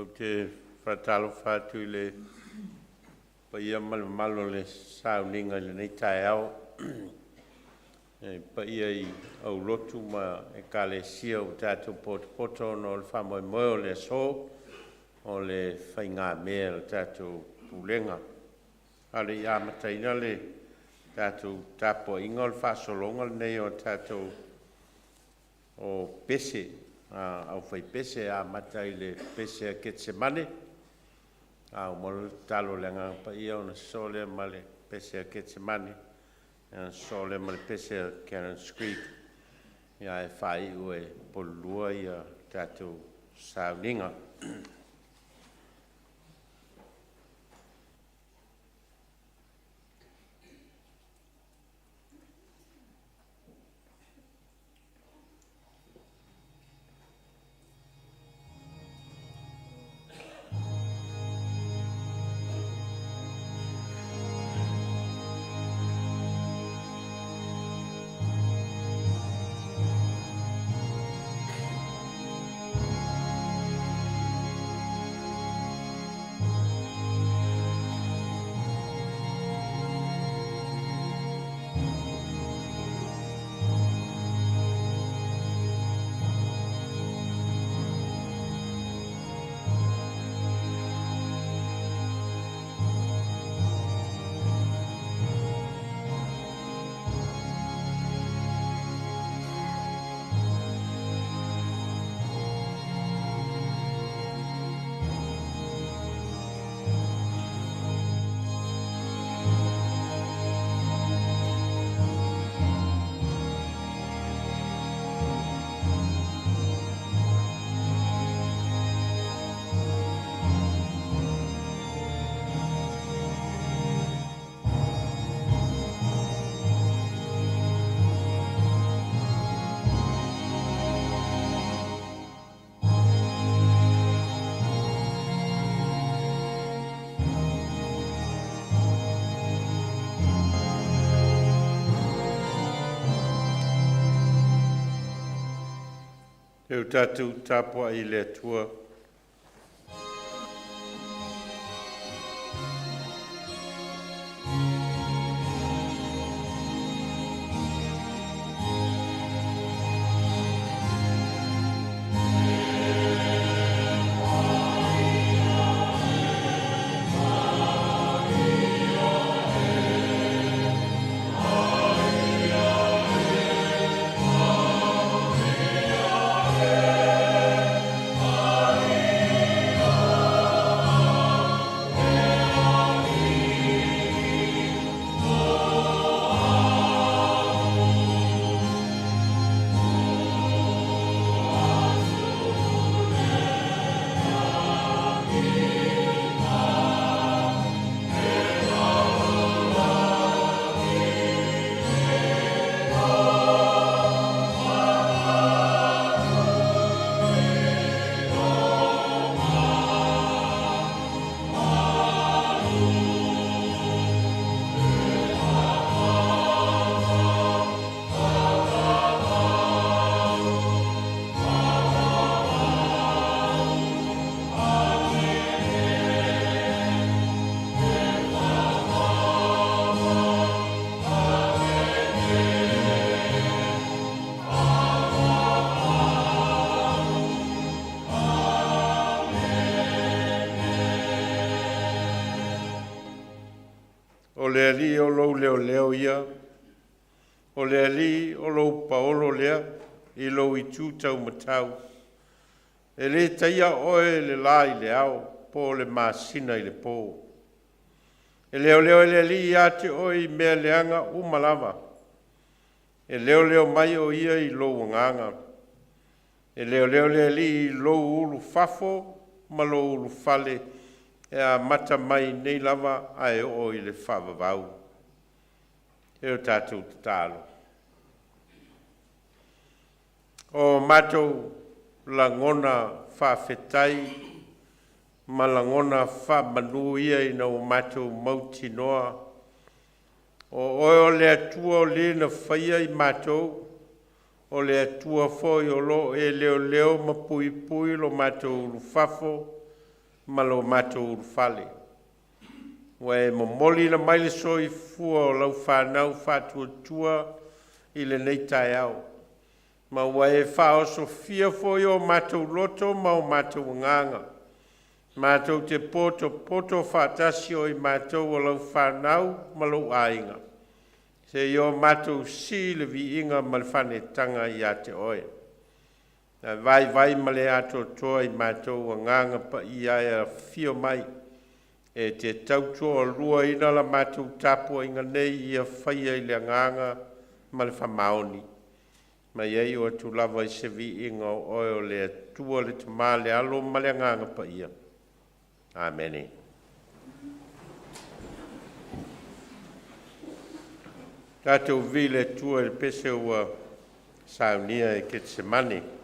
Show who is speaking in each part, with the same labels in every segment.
Speaker 1: Ou te faatalofa atu i le paia ma le mamalu o le sauniga i lenei taeao, i le paia i aulotu ma Ekalesia ua tatou potopoto ona o le faamoemoe o le aso, o le faigamea a le tatou Pulega. A o le i amataina le tatou tapuaiga, o le faasologa lenei o tatou pese a le aufaipese, e amata i le pese a Ketisemane, a uma loa le tatalo a le Agaga Paia ona sosoo lea ma le pese a Ketisemane, ona sosoo lea ma le pese a Cannons Creek, ae faaiu e Polulua le tatou sauniga. Se i tatou tapuai i le Atua. O le Alii o lou leoleo ia, o le Alii o lou paolo lea i lou itu taumatau. E le taia oe e le la i le ao po o le masina i le po. E leoleo e le Alii ia te oe i mea leaga uma lava. E leoleo mai o Ia i lou agaga. E leoleo le Alii i lou ulufafo ma lou ulufale e amata mai nei lava ae oo i le faavavau. E o tatou tatalo. O matou lagona faafetai ma lagona faamanu ia ina ua matou mautinoa o Oe o le Atua o Le na faia i matou, o le Atua foi o lo o e leoleo ma puipui lo matou ulufafo ma lo matou ulufale. Ua e momoliina mai le soifua o lau fanau faatuatua i lenei taeao, ma ua e faaosofia foi o matou loto ma o matou agaga, matou te potopoto faatasi o i matou o lau fanau ma lou aiga, seia o matou sii le viiga ma le faanetaga ia te Oe. Ae vaivai ma le atoatoa i matou Agaga Paia e afifio mai e te tautoaluaina la matou tapuaiga nei, ia faia i le agaga ma le faamaoni, ma ia iu atu lava i se viiga o Oe o le Atua, le Tama, le Alo ma le Agaga Paia. Amene. Tatou vivi i le Atua i le pese ua saunia e Ketisemane.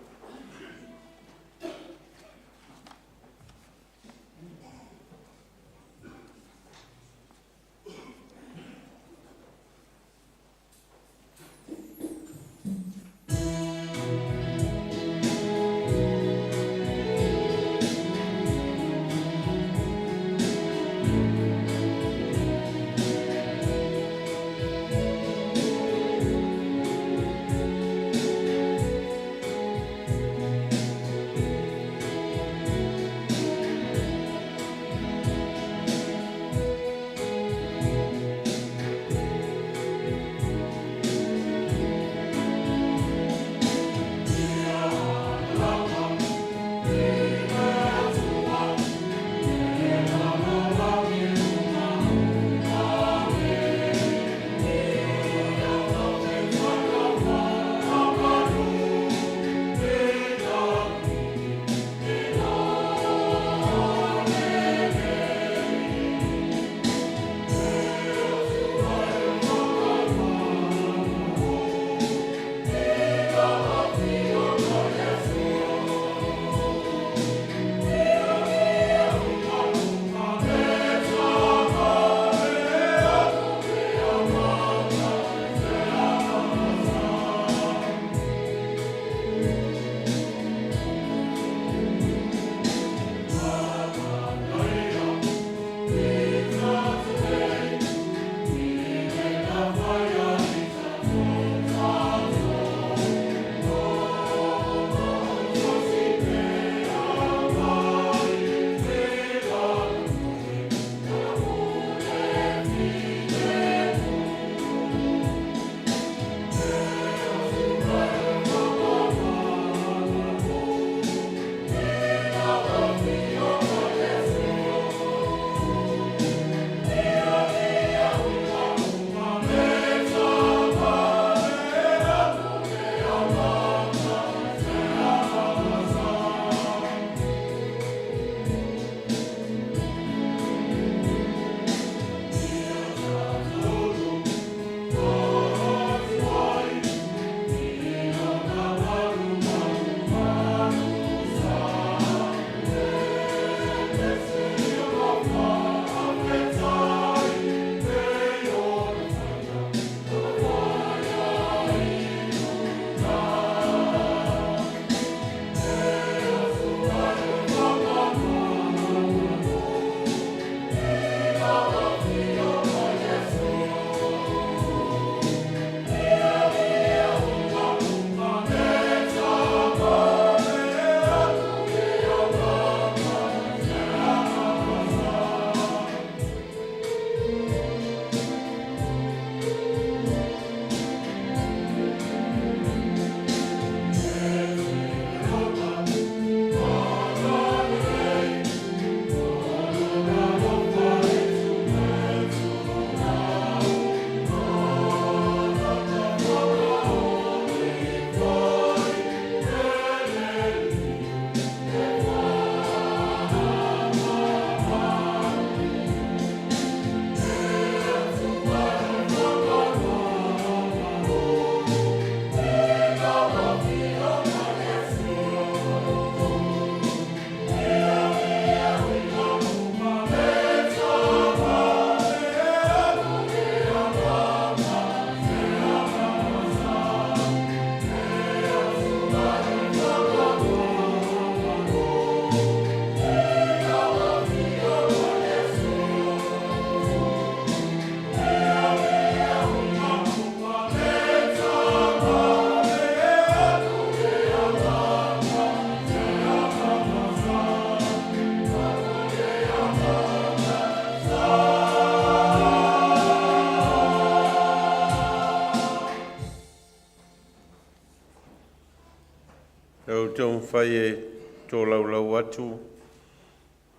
Speaker 1: Ua taumafai e tolaulau atu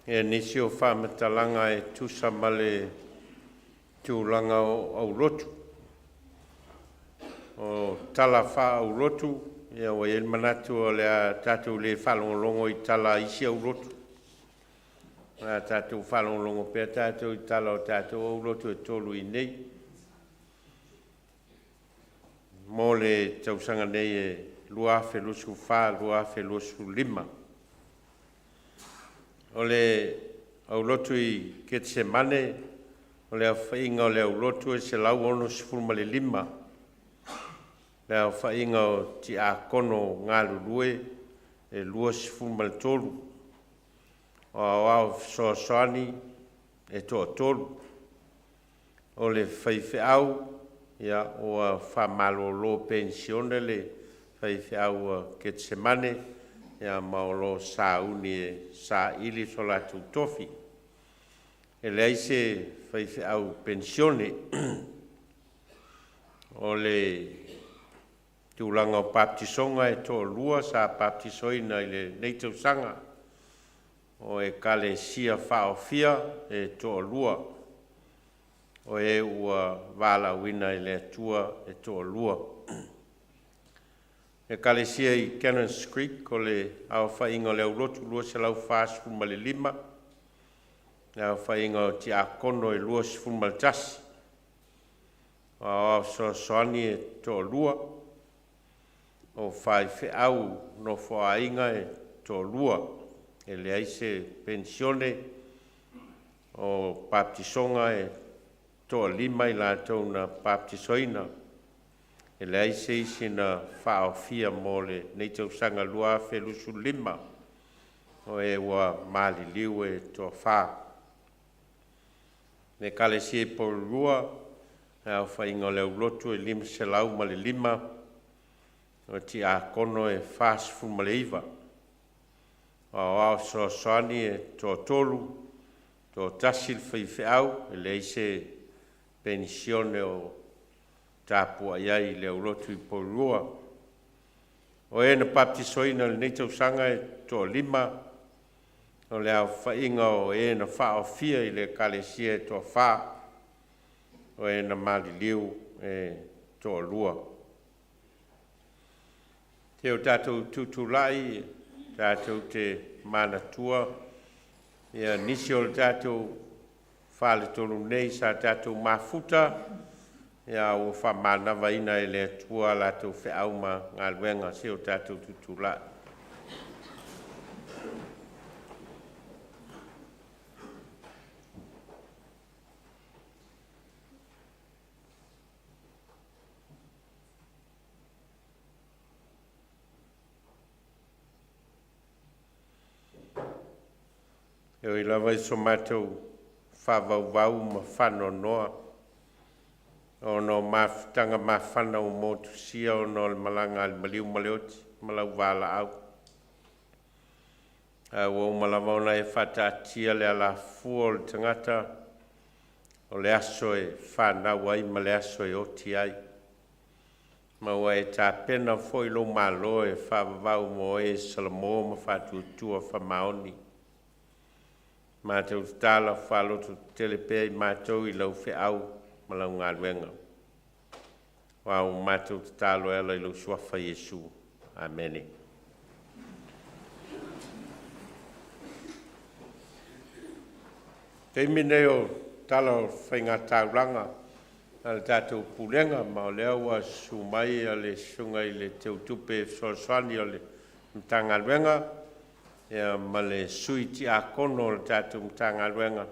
Speaker 1: nisi o faamatalaga e tusa ma le tulaga o aulotu. O tala faaaulotu, ua i ai le manatu o le a tatou le faalogologo i tala a isi aulotu, ae o le a tatou faalogologo pea tatou i tala o tatou aulotu e 3 i inei mo le tausaga nei e 2024/2025. O le aulotu i Getisemane, o le aofaiga o le aulotu e 165. Le aofaiga o tiakono galulue e 23. O aoao fesoasoani e toa-3. O le faifeau, ua faamalolo penisione le faifeau a Ketisemane, ma o lo o sauni e saili so latou tofi. E leai se faifeau penisione. O le tulaga o baptisoga e toalua sa baptisoina i lenei tausaga. O Ekalesia Faaofia e toalua, o e ua valaauina e le Atua e toalua. Ekalesia i Cannons Creek, o le aofaiga o le aulotu e 245, le aofaiga o tiakono e 21, o aoao fesoasoani e toalua, o faifeau nofoaaiga e toalua, e leai se penisione. O baptisoga e toalima i latou na baptisoina, e leai se isi na faaofia mo lenei tausaga 2025, o e ua maliliu e toafa. O le Ekalesia i Porirua, le aofaiga o le aulotu e 505, o tiakono e 49, o aoao fesoasoani e toatolu, toatasi le faifeau, e leai se penisione o tapuai ai i le aulotu i Porirua. O e na baptisoina i lenei tausaga e toalima, o le aofaiga o e na faaofia i le Ekalesia e toafa, o e na maliliu e toalua. Se ua tatou tutulai tatou te manatua nisi o le tatou faletolu nei sa tatou mafuta, a ua faamanavaina e le Atua a latou feau ma galuega. Se o tatou tutulai. E ui lava i so matou faavauvau ma faanoanoa ona o mafutaga mafana ua motusia ona o le malaga a le maliu ma le oti ma lau valaau, ae ua uma lava ona e faataatia le alafua o le tagata, o le aso e fanau ai ma le aso e oti ai, ma ua e tapena foi lou malo e faavavau mo e salamo ma faatuatua faamaoni. Matou tatalo faalototele pea i matou i lau feau ma lau galuega, aua ua matou tatalo e ala i lou suafa Iesu. Amene. O le taimi lenei o tala o Faiga Taulaga a le tatou Pulega, ma o lea ua susu mai le Susuga i le Teutupe Fesoasoani o le Matagaluega ma le Sui Tiakono o le tatou Matagaluega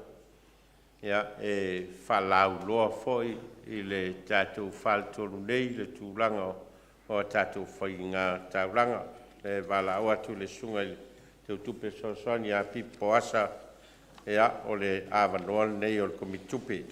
Speaker 1: e faalauiloa foi i le tatou faletolu nei le tulaga o a tatou faiga taulaga. E valaau atu i le Susuga i le Teutupe Fesoasoani ia Pita Poasa, o le avanoa lenei o le Komiti Tupe.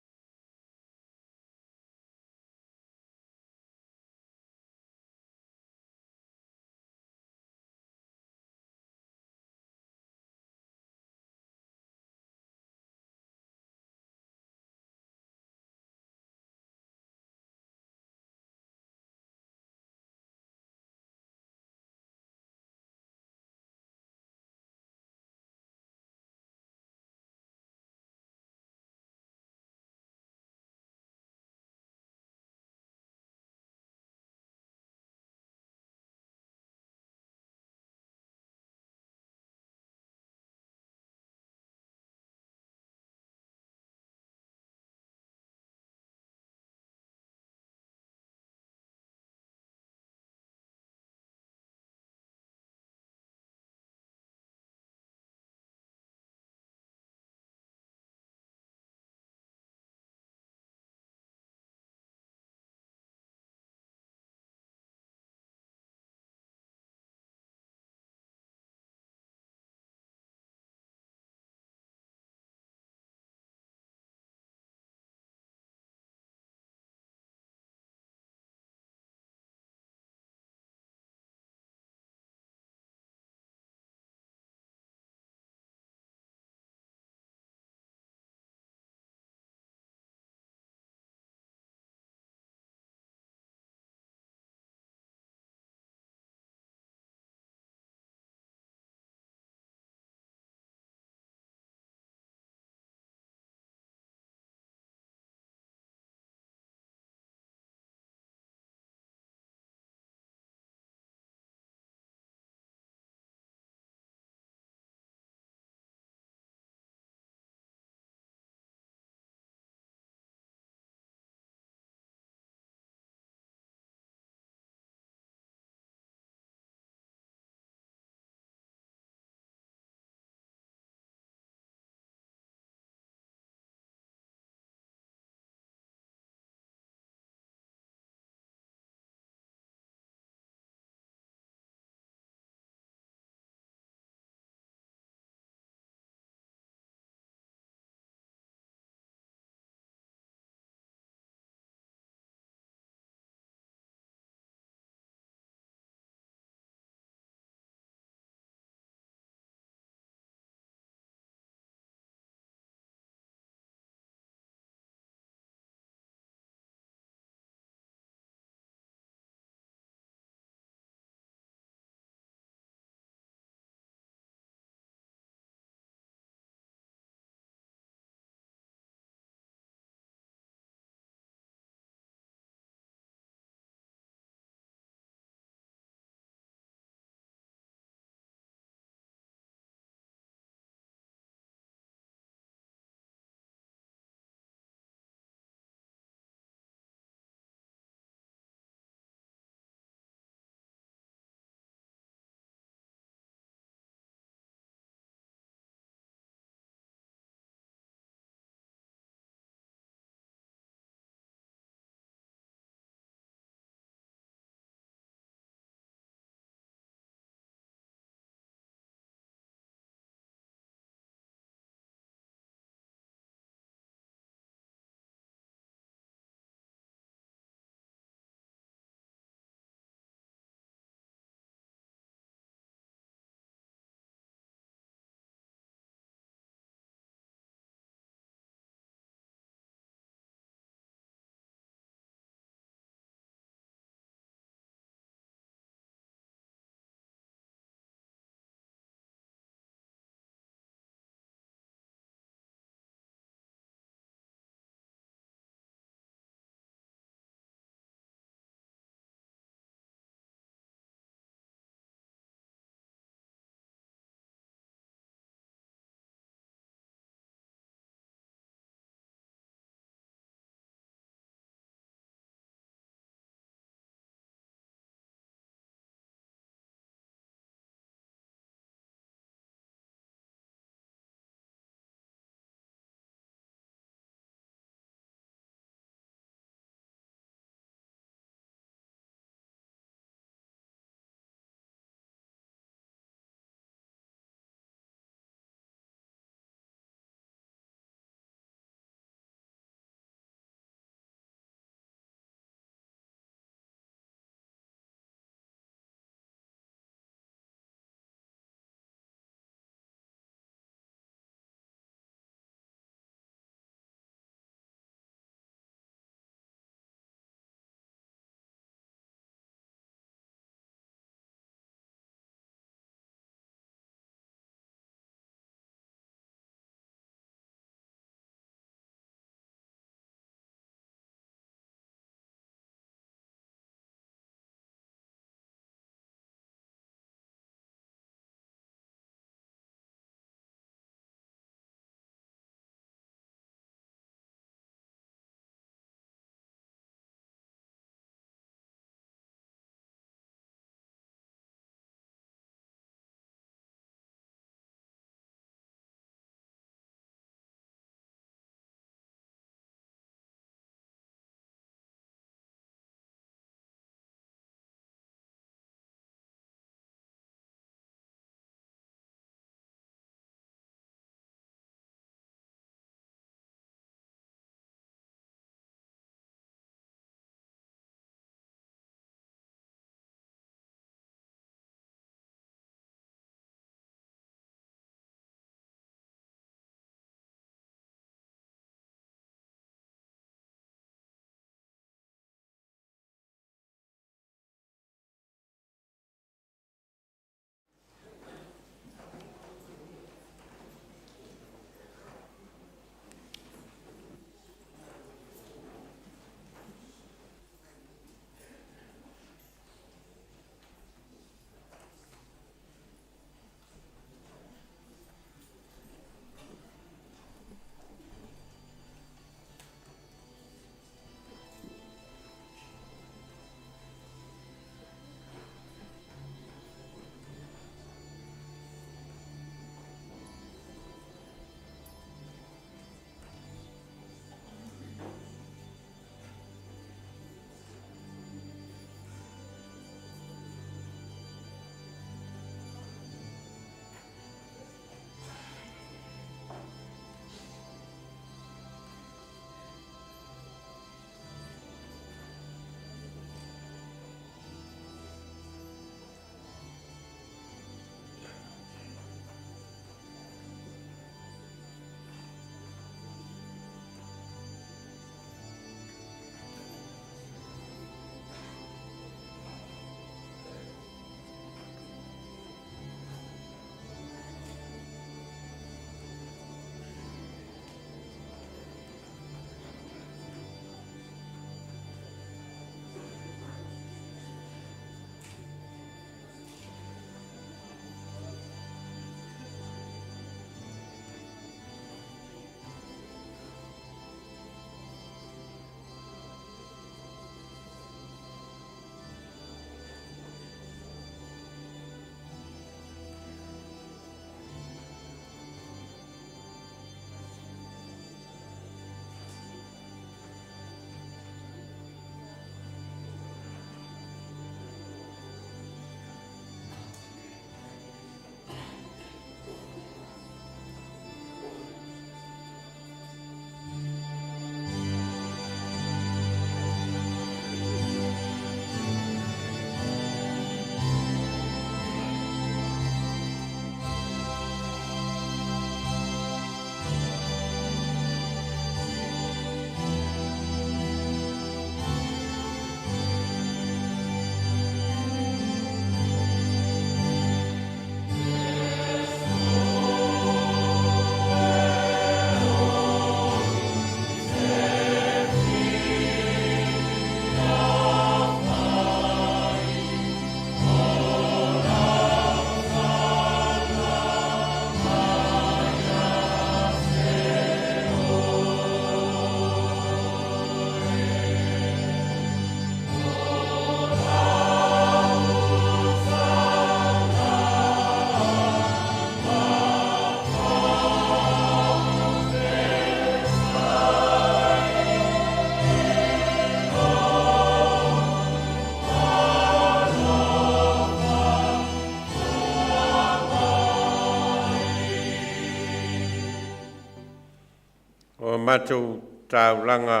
Speaker 1: matou taulaga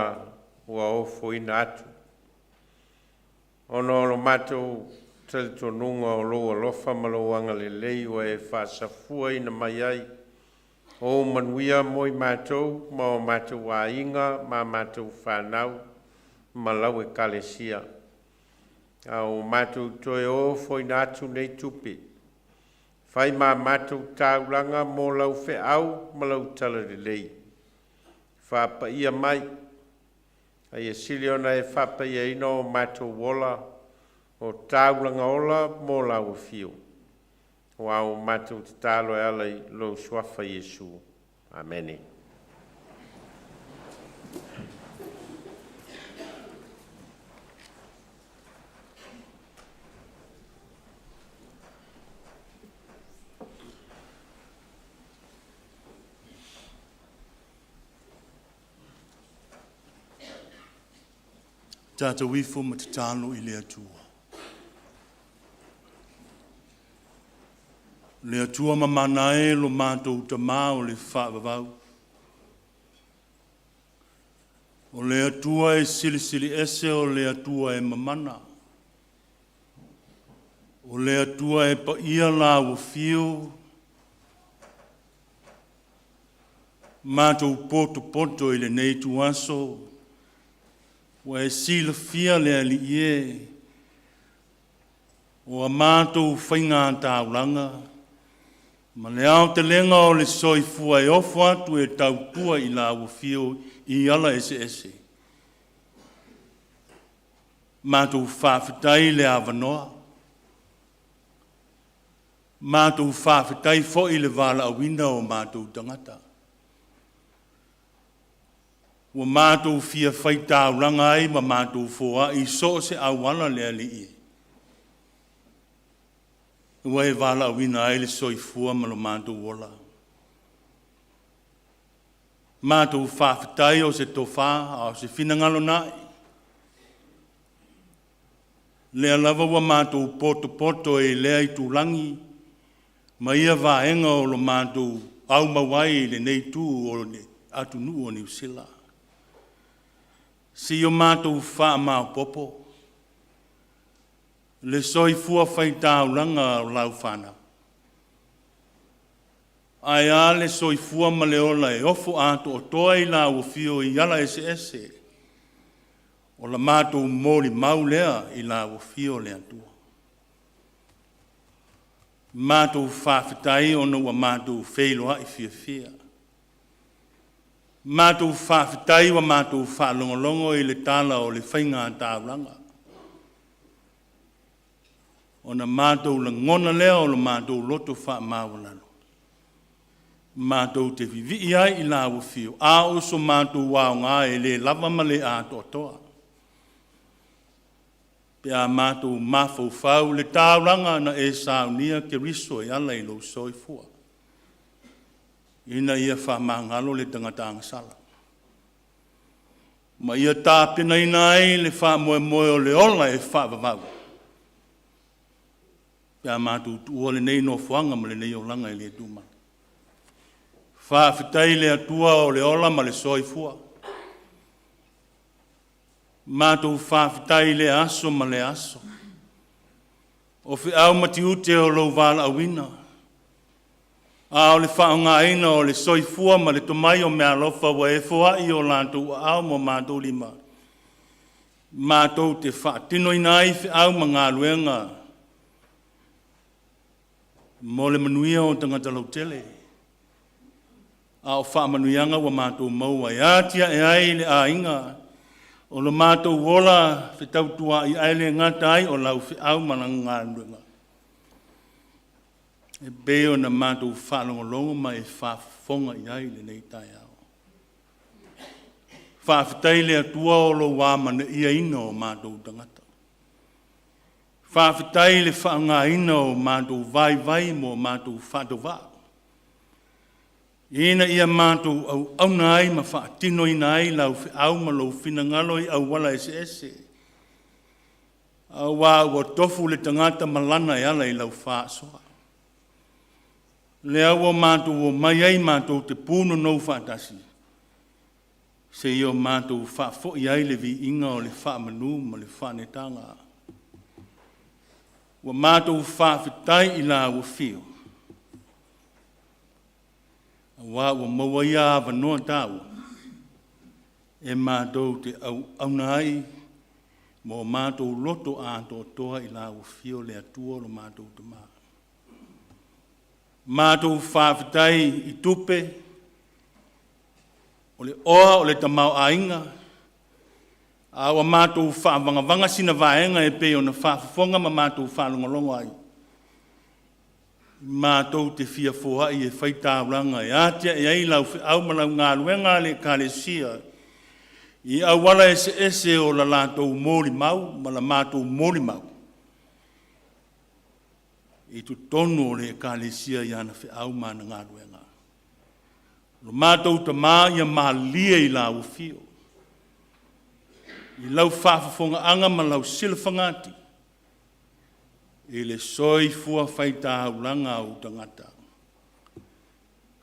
Speaker 1: ua ofoina atu, ona o lo matou talitonuga o lou alofa ma lou agalelei ua e faasafuaina mai ai ou manuia mo i matou ma o matou aiga ma matou fanau ma lau Ekalesia. A ua matou toe ofoina atu nei tupe, fai ma matou taulaga mo lau feau ma lau talalelei. Faapaia mai, a ia sili ona e faapaiaina o matou ola o taulaga ola mo lau afio. Aua ua matou tatalo e ala i lou suafa Iesu. Amene.
Speaker 2: Tatou ifo ma tatalo i le Atua. Le Atua mamana e lo matou Tamā o le faavavau. O le Atua e silisili ese, o le Atua e mamana. O le Atua e paia lau afio, matou potopoto i lenei ituaso, ua e silafia le Alii e, o a matou faiga taulaga, ma le aotelega o le soifua e ofo atu e tautua i lau afio i ala eseese. Matou faafetai le avanoa, matou faafetai foi le valaauina o matou tagata. Ua matou fia faitaulaga ai ma matou foai i so o se auala le Alii, ua e valaauina ai le soifua ma lo matou ola. Matou faafetai o se tofa a o se finagalo na'i, lea lava ua matou potopoto i lea itulagi ma ia vaega o lo matou aumau ai i lenei itu o le atunuu o Niu Sila. Se i o matou faamaopoopo le soifua faitaulaga o lau fanau. Ae a le soifua ma le ola e ofo atoatoa i lau afio i ala eseese o la matou molimau lea i lau afio le Atua. Matou faafetai ona ua matou feiloai fiafia. Matou faafetai ua matou faalogologo i le tala o le faiga taulaga, ona matou lagona lea o lo matou loto faamaualalo, matou te vivii ai i lau afio, a o so matou aoga e le lava ma le atoatoa, pe a matou mafaufau i le taulaga na e saunia Keriso e ala i lou soifua, ina ia faamagalo le tagata agasala, ma ia tapenaina ai le faamoemoe o le ola e faavavau, pe a matou tuua lenei nofoaga ma lenei olaga e le tumau. Faafetai i le Atua o le ola ma le soifua. Matou faafetai i lea aso ma lea aso. O feau ma tiute o lou valaauina, a o le faaaogaina o le soifua ma le tomai o meaalofa ua e foai i o latou aao ma o matou lima, matou te faatinoina ai feau ma galuega mo le manuia o tagata lautele, a o faamanuiaga ua matou maua e atiae ai le aiga o lo matou ola fetautua'i, ae le gata ai o lau feau ma lana galuega, e pei ona matou faalogologo ma e faafofoga i ai i lenei taeao. Faafetai i le Atua o lou amanaiaina o matou tagata. Faafetai i le faaaogaina o matou vaivai ma o matou faatauvaa, ina ia matou auauna ai ma faatinoina ai lau feau ma lou finagalo i auala eseese, aua ua tofu le tagata ma lana e ala i lau faasoa. Lea ua matou omai ai matou te punonou faatasi. Seia o matou faafoi ai le viiga o le faamanu ma le faanetaga. Ua matou faafetai i lau afio, auā ua maua ia avanoa taua, e matou te auauna ai ma o matou loto atoatoa i lau afio le Atua lo matou Tama. Matou faafetai i tupe, o le oa o le tamaoaiga, a ua matou faavagavaga sina vaega e pei ona faafofoga ma matou faalogologo ai, matou te fia foai e fai taulaga e atiae ai lau feau ma lau galuega a le Ekalesia i auala eseese o la latou molimau ma la matou molimau i totonu o le Ekalesia i ana feau ma ana galuega. Lo matou Tama ia malie i lau Afio, i lau faafofogaaga ma lau silafaga atu i le soifua faitaulaga a ou tagata.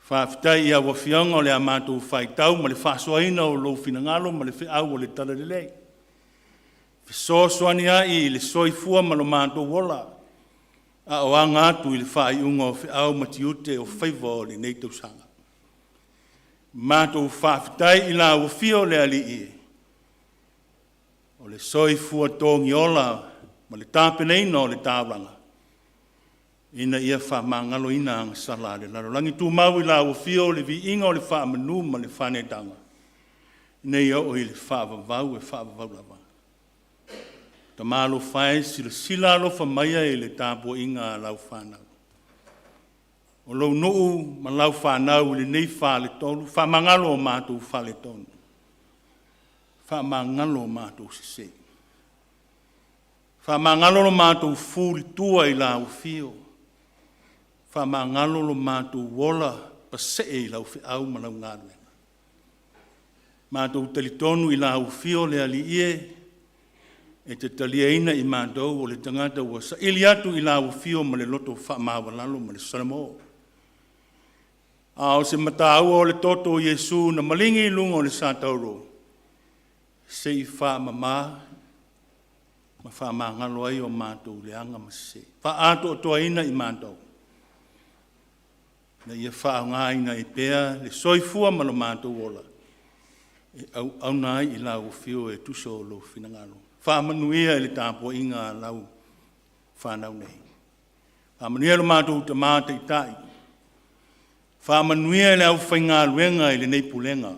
Speaker 2: Faafetai i lau Afioga o le a matou faitau ma le faasoaina o lou finagalo ma le feau o le Talalelei, fesoasoani ai i le soifua ma lo matou ola a o aga atu i le faaiuga o feau ma tiute o faiva o lenei tausaga. Matou faafetai i lau Afio le Alii e, o le soifua togiola ma le tapenaina o le taulaga, ina ia faamagaloina agasala a le lalolagi. Tumau i lau Afio le viiga o le faamanu ma le faaneetaga, ina ia oo i le faavavau e faavavau lava. Tama alofa e, silasila alofa maia i le tapuaiga a lau fanau. O lou nuu ma lau fanau i lenei faletolu, faamagalo o matou faletonu, faamagalo o matou sese. Faamagalo lo matou fulitua i lau Afio, faamagalo lo matou ola pasee i lau feau ma lau galuega. Matou talitonu i lau Afio le Alii e, e te taliaina i matou o le tagata ua saili atu i lau Afio ma le loto faamaualalo ma le salamo. A o se mataua o le toto o Iesu na maligi i luga o le satauro, se i faamama ma faamagalo ai o matou leaga ma sese. Faaatoatoaina i matou, ina ia faaaogaina ai pea le soifua ma lo matou ola e auauna ai i lau Afio e tusa o lou finagalo. Faamanuia i le tapuaiga a lau fanau nei. Faamanuia lo matou Tama Taitai, faamanuia i le aufaigaluega i lenei Pulega.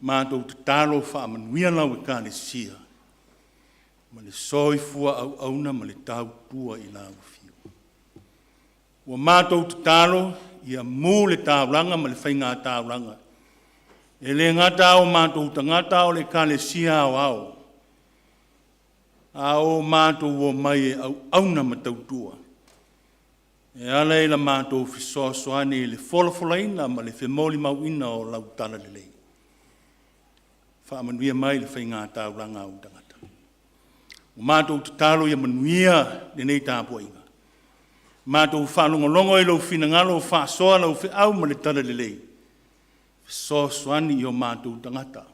Speaker 2: Matou tatalo faamanuia lau Ekalesia ma le soifua auauna ma le tautua i lau Afio. Ua matou tatalo, ia mu le taulaga ma le faigataulaga, e le gata o matou tagata a o le Ekalesia aoao, a o matou omai e auauna ma tautua e ala i la matou fesoasoani i le folafolaina ma le femolimauina o lau Talalelei. Faamanuia mai i le faigataulaga a ou tagata. Ua matou tatalo ia manuia lenei tapuaiga, matou faalogologo i lou finagalo o faasoa lau feau ma le Talalelei, fesoasoani i o matou tagata,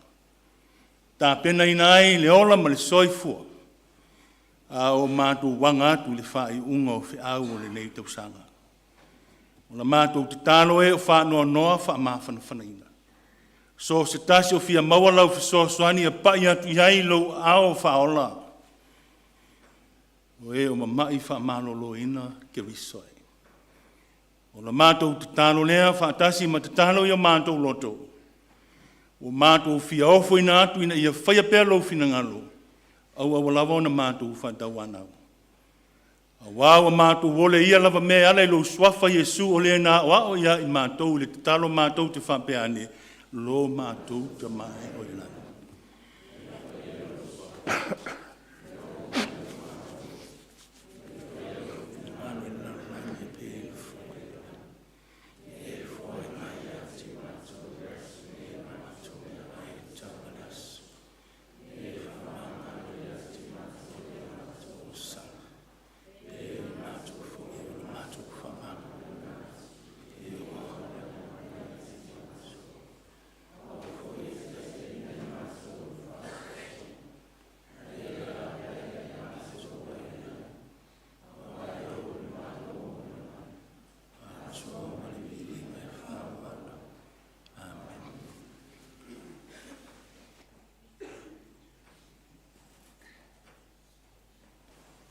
Speaker 2: tapenaina ai le ola ma le soifua a o matou aga atu i le faaiuga o feau o lenei tausaga. O la matou tatalo e o faanoanoa faamafanafanaina. So o se tasi o fia maua lau fesoasoani ia pai atu i ai lou aao faaola. O e o mamai faamaloloina Keriso e. O la matou tatalo lea faatasi ma tatalo i o matou loto, ua matou fia ofoina atu ina ia faia pea lou finagalo, aua lava ona matou faatauanau. Aua ua matou ole i ia lava mea e ala i lou Suafa Iesu o Le na aoao ia i matou i le tatalo matou te faapea ane, Lo matou Tama e oi le lagi.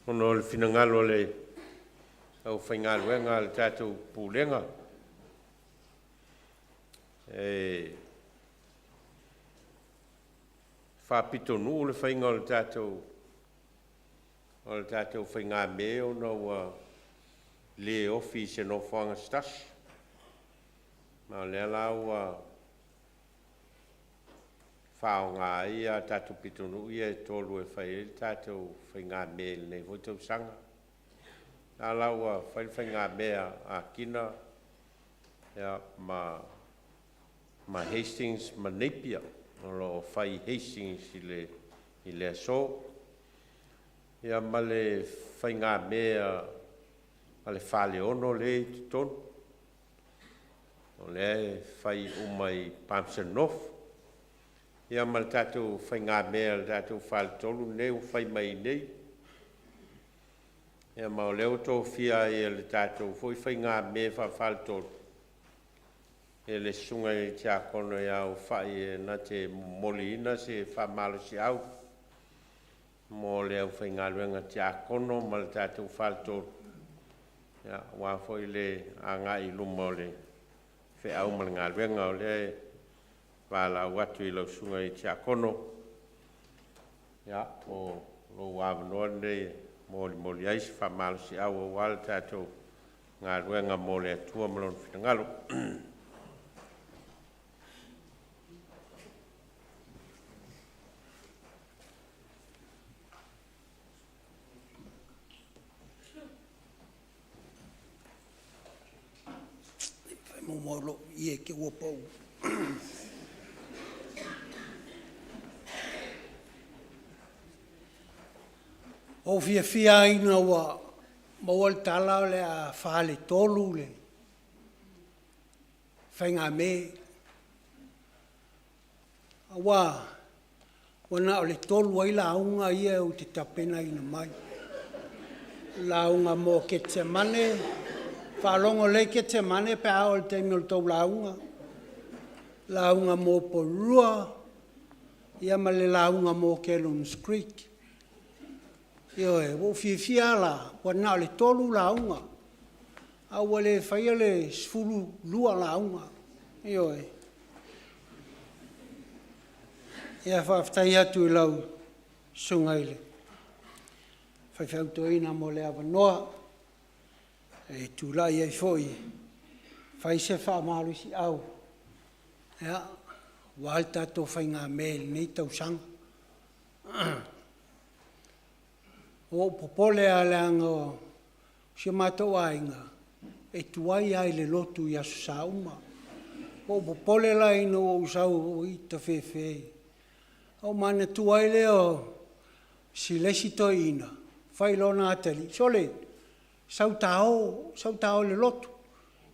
Speaker 1: Ona o le finagalo o le aufaigaluega a le tatou Pulega, e faapitonuu le faiga o le tatou faigamē ona ua le ofi i se nofoaga se tasi, ma o lea la ua faaaoga ai a tatou pitonuu ia e 3 e fai ai le tatou faigamē i lenei foi tausaga. O la ua fai le faigamē a Akina ma Hastings ma Napier, o lo o fai i Hastings i le aso, ma le faigamē a le Faleono lea e i totonu, o lea e fai uma i Palmerston North, ma le tatou faigamē a le tatou Faletolu lenei ua fai mai i inei. Ma o lea ua tofia ai e le tatou foi faigamē faa-Faletolu e le Susuga i le Tiakono ia Ofa'i e na te momoliina se faamalosiau mo le aufaigaluega tiakono ma le tatou Faletolu, aua foi le agai i luma o le feau ma le galuega. O lea e valaau atu i lau Susuga i le Tiakono, o lou avanoa lenei e molimoli ai se faamalosiau aua le tatou galuega mo le Atua ma Lona finagalo.
Speaker 3: Ua ou fiafia lava ina ua maua le tala o le a faletolu le faigamē. Aua ua na o le 3 ai lauga ia ou te tapenaina mai. O le lauga mo Ketisemane, faalogo lelei Ketisemane pe a oo i le taimi o le tou lauga, lauga mo Porirua ia ma le lauga mo Cannons Creek. Ioe, ua ou fiafia lava la ua na o le 3 lauga ae ua le faia le 12 lauga, ioe. Ia faafetai atu i lau Susuga i le Faifeau Toeaina mo le avanoa e tulai ai foi e fai se faamalosiau aua le tatou faigamē i lenei tausaga. Ua ou popole lava leaga o si o matou aiga e tuai lava i le lotu i Aso Sa uma. Ua ou popole la ina ua ou sau oi tafefe, ona ou manatua ai lea o si le isi toeaina, fai i lona atalii, sole, sau ta o, sau ta o i le lotu.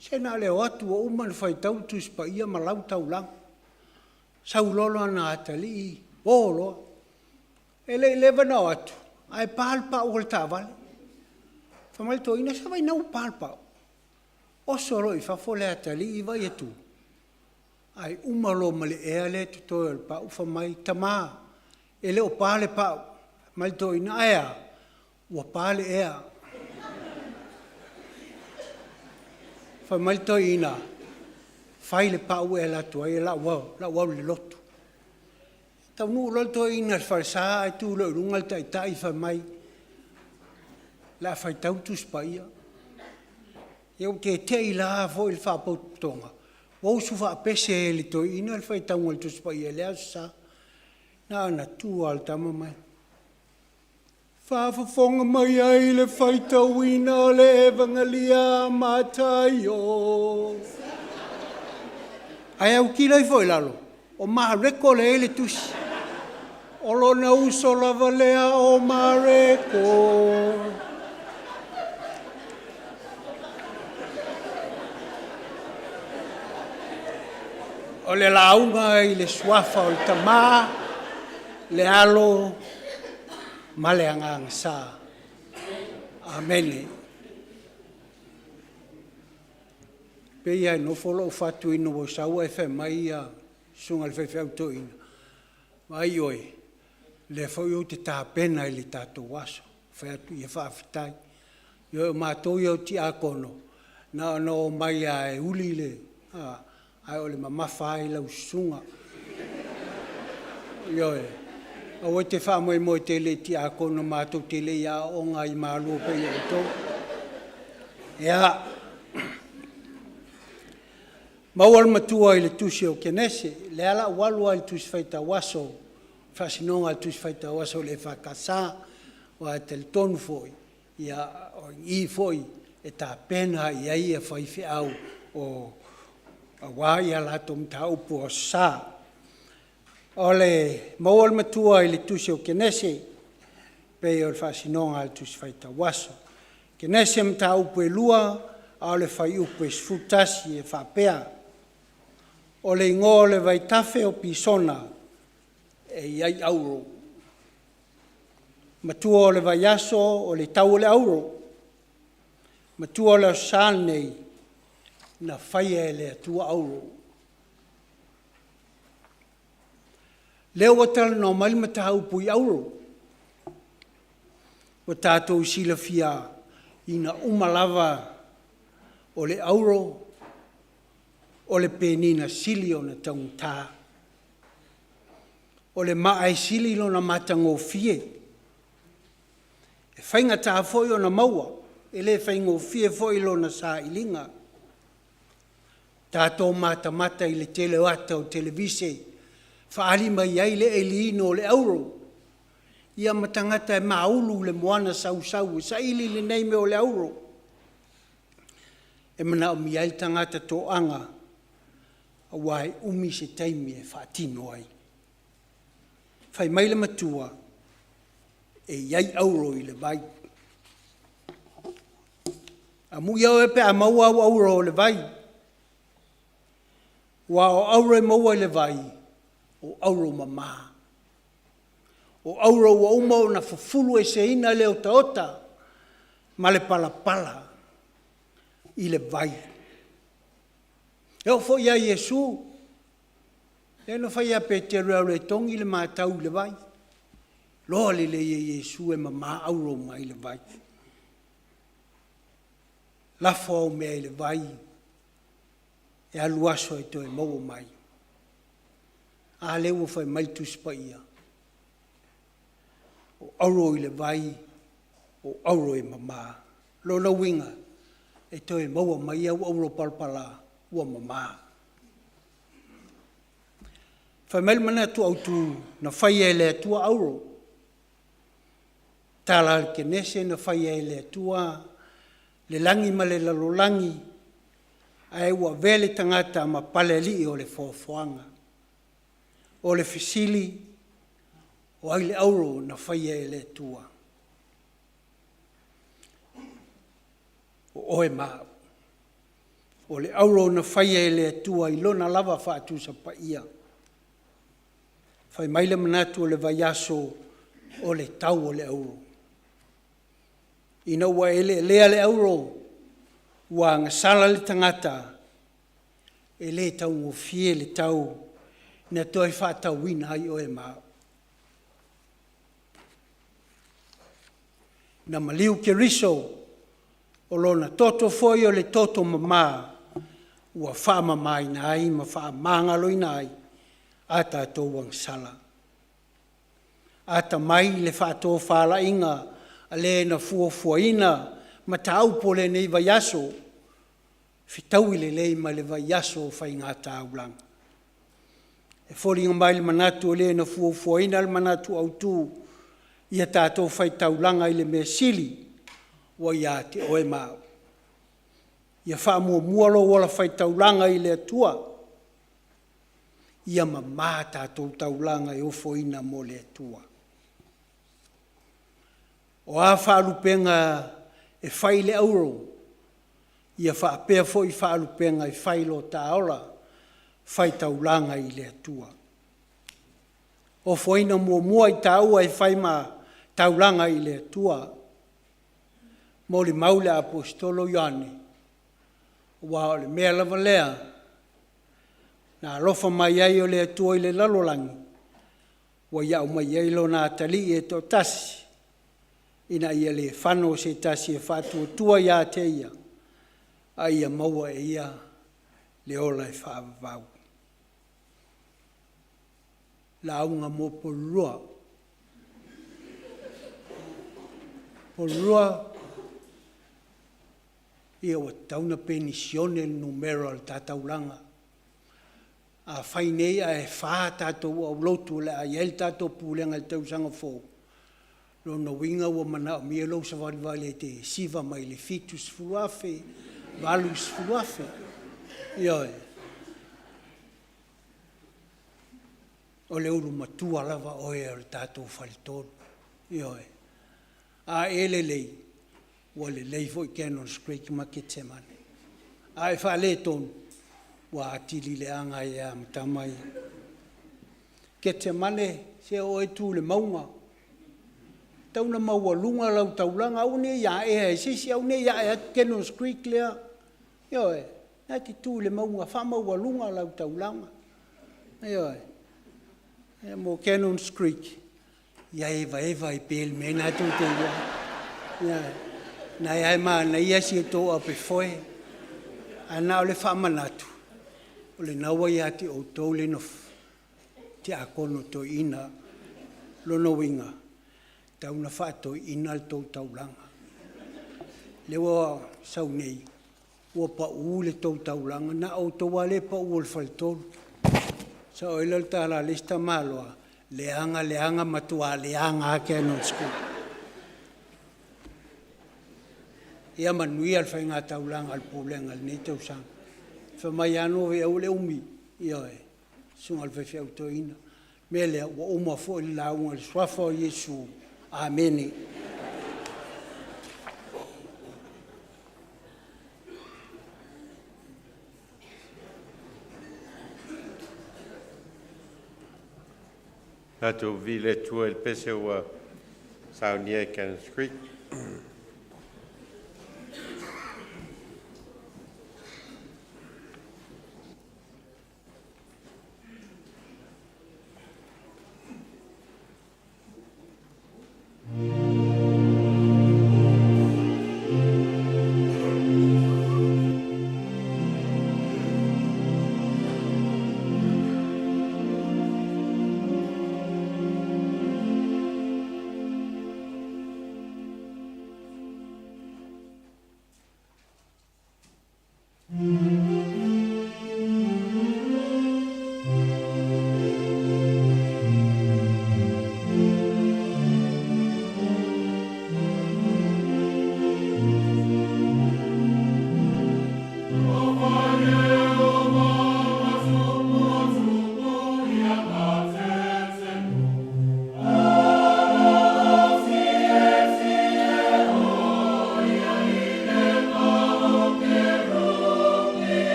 Speaker 3: Se na o le o atu ua uma ona faitau le Tusi Paia ma lau le taulaga. Sau loa lona atalii o loa. E le i leva ona o atu ae pa le pau o le taavale. Fai mai le toeaina, se vaai o lena ua pa le pau. Oso loa i fafo le atalii vaai atu, ae uma loa ma le ea lea e totoe o le pau, fai mai, tama, e le o pa le pau. Fai mai le toeaina, ae a? Ua pa le ea. Fai mai le toeaina, fai le pau e alu atu ai o le a ou alu i le lotu. Taunuu loa le toeaina i le falesa ae tu loa i luga le taitai fai mai, o le a faitau le Tusi Paia. Ia ua tete'i la foi le faapotopotoga, ua usu faapese ai i le toeaina le faitauga o le Tusi Paia i lea Aso Sa. Na ona tu lava o le tama ma faafofoga mai ai le faitauina o le Evagalia a Mataio. Ae autilo ifo i lalo, o Mareko lea e i ai le tusi. O lona uso lava lea o Mareko. O le lauga i le Suafa o le Tama, le Alo ma le Agaga Sa. Amene. E pei lava e nofo lou fatu ina ua ou sau ae fai mai le susuga i le faifeau toeaina, vaai oe, o lea foi ou te tapena i le tatou aso. Fai atu, ia faafetai. Ioe, o matou ia o tiakono, na ona omai lava e uli le, ae o le mamafa lava i lau susuga. Ioe, aua e te faamoemoe tele i tiakono matou te le i aooga i Malua e pei o outou. Ia, maua le matua i le tusi o Kenese, lea o le a ou alu lava i le tusi faitau aso, faasinoga a le tusi faitau aso a le EFKS, aua e talitonu foi, o i foi e tapena i ai faifeau aua a latou mataupu o Aso Sa. O le maua le matua i le tusi o Kenese e pei o le faasinoga a le tusi faitau aso. Kenese mataupu e 2 a o le fuaiupu e 11 e faapea: O le igoa o le vaitafe o Pisona e i ai auro. Matua o le vaiaso o le tau o le auro. Matua o le Aso Sa lenei, na faia e le Atua auro. Lea ua talanoa mai le mataupu i auro. Ua tatou silafia ina uma lava o le auro o le penina sili ona taugata. O le maa e sili lona matagofie. E faigata foi ona maua, e le faigofie foi lona sailiga. Tatou matamata i le tele o ata o televise e faaali mai ai le eliina o le auro, ia ma tagata e maulu i le moana sausau e saili lenei mea o le auro. E manaomia ai le tagata toaga aua e umi se taimi e faatino ai. Fai mai le matua, e i ai auro i le vai. Amuia oe pe a maua au auro o le vai, aua o auro e maua i le vai, o auro mama. O auro ua uma ona fufulueseina le otaota ma le palapala i le vai. E oo foi ia Iesu, lea na fai ia Peteru e alu e togi le matau i le vai, iloa lelei e Iesu e mama auro mai le vai. Lafo au mea i le vai, e alu aso e toe maua mai. A lea ua fai mai le Tusi Paia, o auro i le vai, o auro e mama. O lona uiga, e toe maua mai au auro palapala ua mama. Fai mai le manatu autu, na faia e le Atua auro. Tala a le Kenese na faia e le Atua le lagi ma le lalolagi ae ua avea le tagata ma palealii o le foafoaga. O le fesili, o ai le auro na faia e le Atua? O oe ma au. O le auro na faia e le Atua i Lona lava faatusa paia. Fai mai le manatu o le vaiaso, o le tau o le auro. Ina ua eleelea le auro, ua agasala le tagata, e le taugofie le tau na toe faatauina ai oe ma au. Na maliu Keriso, o Lona toto foi o le toto mama ua faamamaina ai ma faamagaloina ai a tatou agasala. Atamai i le faatofalaiga a le na fuafuaina mataupu o lenei vaiaso, fetaui lelei ma le vaiaso o faiga taulaga. E foliga mai le manatu o le na fuafuaina le manatu autu, ia tatou faitaulaga i le mea sili ua ia te oe ma au. Ia faamuamua lou ola faitaulaga i le Atua, ia mama tatou taulaga e ofoina mo le Atua. O a faalupega e fai i le auro, ia faapea foi faalupega e fai i lo ta ola faitaulaga i le Atua. Ofoina muamua i taua e fai ma taulaga i le Atua. Molimau le Aposetolo o Ioane, aua o le mea lava lea na alofa mai ai le Atua i le lalolagi, ua ia aumai ai Lona Atalii e toatasi. Ina ia le fano se tasi e faatuatua ia te ia, a ia maua e ia le ola e faavavau. Lauga mo Polo 2. Polo 2, ia ua tatau ona penisione le numera o le ta taulaga. Afai nei ae 4 tatou aulotu o le a i ai le tatou pulega i le tausaga fou, lona uiga ua manaomia lou savalivali e te siva mai le $70,000, $80,000. Ioe. O le ulu matua lava oe o le tatou faletolu. Ioe. A e lelei, ua lelei foi Cannons Creek ma Ketisemane. A e faaletonu, ua atili leaga ai lava ma tama ia. Ketisemane, se o oe e tu i le mauga, e tatau ona maualuga lau taulaga, aua ne i aea e se isi, aua ne i ae atu Cannons Creek lea. Ioe. O lena e te tu i le mauga, faamaualuga lau taulaga. Ioe. Mo Cannons Creek, ia evaeva ai pea i le mea lena tou te i ai. Ioe. O lena lava e manaia si a outou apefoe, ae na o le faamanatu, o lena ua ia te outou le tiakono toeaina. O lona uiga, e tatau ona faatoeaina le tou taulaga. O lea ua sau nei, ua pau le tou taulaga, na o outou lava lea e pau o le faletolu. E sao ai le tala a le isi tamaloa, leaga, leaga, matua leaga lava Cannons Creek. Ia manuia le faigataulaga a le Pulega i lenei tausaga. Fai mai lava aua le umi, ioe, le susuga i le faifeau toeaina. O le mea lea, ua uma foi le lauga i le Suafa o Iesu, Amene.
Speaker 1: Tatou viia le Atua i le pese ua saunia e Cannons Creek.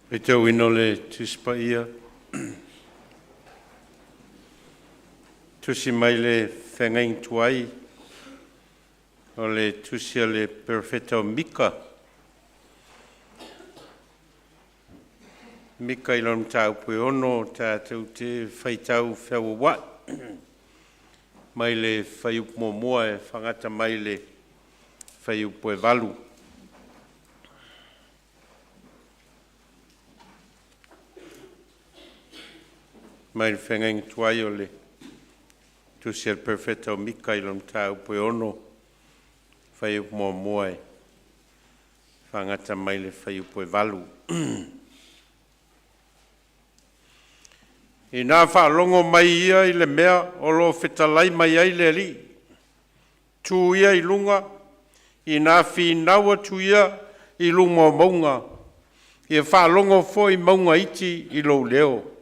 Speaker 1: Faitauina o le Tusi Paia, tusi mai le Feagaiga Tuai o le Tusi a le Perofeta o Mika. Mika i lona mataupu e 6 tatou te faitau feauaua'i mai le fuaiupu 1 e faagata mai le fuaiupu e 8. Mai le Feagaiga Tuai o le Tusi a le Perofeta o Mika i lona mataupu e 6, fuaiupu 1 e faagata mai le fuaiupu e 8. Ina faalogo mai ia i le mea o lo o fetalai mai ai le Alii, tu ia i luga, ina finau atu ia i luga o mauga, ia faalogo foi mauga iti i lou leo.